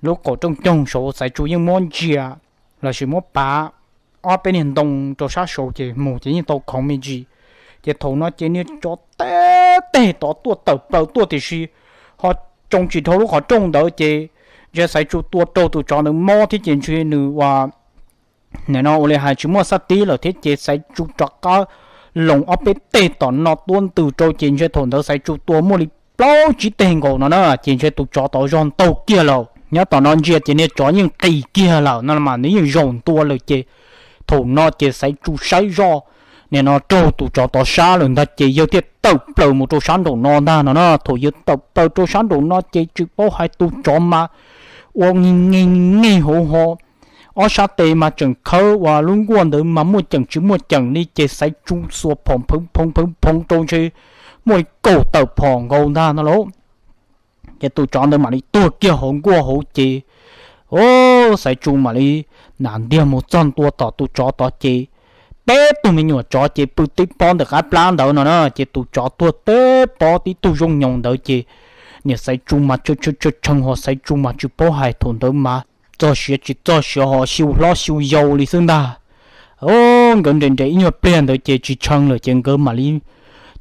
lub qaum rooj coog saud Xaiv Tsu yeej muab ntsia los sis muab pav ob peb niag ntoo rau sab saud ces mus ces yeej tau khoov me ntsis. Ces thaum no ces niag tsov teb teg tod tuaj tawm plaws tuaj tiam sis ho tsoo tsis dhau lub qhov rooj ntawd ces ntshe Xaiv Tsu tua raug tus tsov ntawd mob thiab ces ntshe nws uas nim no ua li hais tsis muaj xab tib lawm thiab ces Xaiv Tsu rov qab loos ob peb teg tom no tuab ntws rau ces ntshe thaum ntawd Xaiv Tsu tua muaj li plaub tsib teg nkaus no na ces ntshe tus tsov tod zog ntaug kiag lawm. Nyob tom no ntsia ces niag tsov yeej qis kiag lawm no mas nws yeej zaum ntua lawm ces thaum no ces Xaiv Tsu saib zoj nim no raug tus tsov tod sab lawm ntag ces yawg thiaj tawm plaws mus rau sab nraum no ntag no na. Thaum yawg tawm plaws rau sab nraum no ces tsis paub hais tus tsov mas ua nge nge nge hauv ho ob sab tes mas tseem khawb uas lub nkuaj ntawd mas muaj ceem tsis muaj ceem li ces Xaiv Tsu xuas phom phoov phoov phoov phoov rau ntshe muaj li kaum tawm phom nkaus ntag no lauj. Ces tus tsov ntawd mam li tuag kiag hauv nkuaj hauv ces, o, Xaiv Tsu mam li nam ntiag mus txog ntua tom tus tsov tod ces peb tug me nyuam tsov ces pw tib pob ntawm qab plab ntawd no na, ces tus tsov tuag tib pob tib tug zoo nyoos ntawd ces niam Xaiv Tsu mas tshee ho Xaiv Tsu mas tsis paub hais thaum ntawd mas txog siav tsis txog siav ho xyu hlob xyu yau li xwb ntag. Nkawd nres nres ib nyuag pliag ntawd ces tsis tshee lawm ces nkawd mam li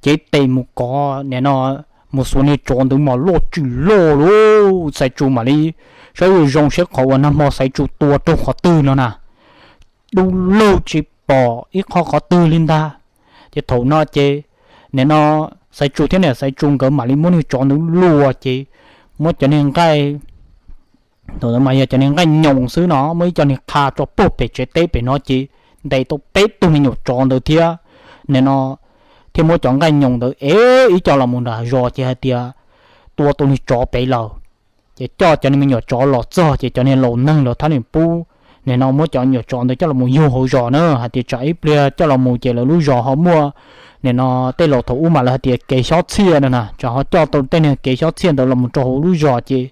cev tes mus kov nim no mus xuas niag tsov ntawd mas loj tsis loj lub Xaiv Tsu mam li saib zoo zoo seb qhov uas nag hmo Xaiv Tsu tua raug qhov twg no na. Dub lug tsis pom ib qho qhov twg li ntag. Ces thaum no ces nim no Xaiv Tsu thiab niam Xaiv Tsu nkawd mam li muab niag tsov ntawd luas ces muab cov niag nqaij, thaum ntawd mas yog cov niag nqaij nyoos xwb no, muab ib co niag qha tso puag pem tsev teb pem no ces ntes tau peb tug me nyuam tsov ntawd thiab nim no thiaj muab cov nqaij nyoos ntawd ev ib co los mus nram zos ces hais tias tua tau niag tsov pem lawm. Ces coj cov niag me nyuam tsov los txog ces cov niag laus neeg los thab niam pub nim no muab cov nyuam tsov ntawd coj los mus yug hauv zos na, hais tias tsam ib pliag coj los mus ces lawv lub zos ho muaj nim no tej laus thaum ub mas lawv hais tias kev xyob txhiaj no na, tsam ho coj tau tej niag kev xyob txhiaj ntawd los mus rau hauv lub zos ces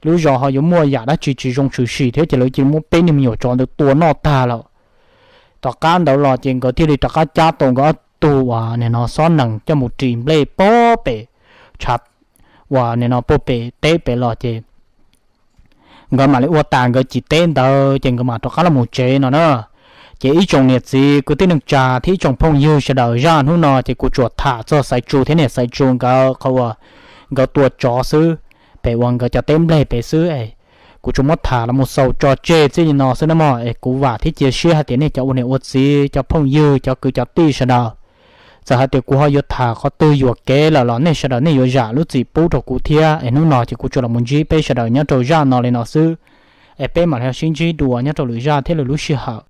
lub zos ho yuav muaj yam dab tsi tsis zoo tshwm sim thiab ces lawv cia li muab peb niag me nyuam tsov ntawd tua noj tag lawm. Tom qab ntawd los ces nkawd thiaj li rov qab cab tau nkawd ob tug uas nim no xob nees coj mus ris nplej puag pem tshav uas nim no puag pem teb pem los ces nkawd mam li ua tas nkawd cim teb ntawd ces nkawd mam rov qab los mus tsev no na. Ces ib tsoom niam txiv kwv tij neej tsa thiab ib tsoom phooj ywg sawv daws, zaj hnub no ces kuv tsuas tham txog Xaiv Tsu thiab niam Xaiv Tsu nkawd qhov uas nkawd tua tsov xwb, pem uas nkawd cov teb nplej pem xwb. Kuv tsuas muab tham los mus xaus tso tseg txij li no xwb na mog. Es kuv vam thiab cia siab hais tias nej cov ua niam ua txiv, cov phooj ywg, cov kwv cov tij sawv daws, txawm hais tias kuv ho yuav tham qhov twg yuam kev lawm los nej sawv daws nej yuav zam lub txim pub rau kuv thiab. Es hnub no ces kuv tsuas los mus ntsib peb sawv daws nyob rau zaj no li no xwb. Es peb mam li sib ntsib dua nyob rau lwm zaj thiab lwm lub sij hawm.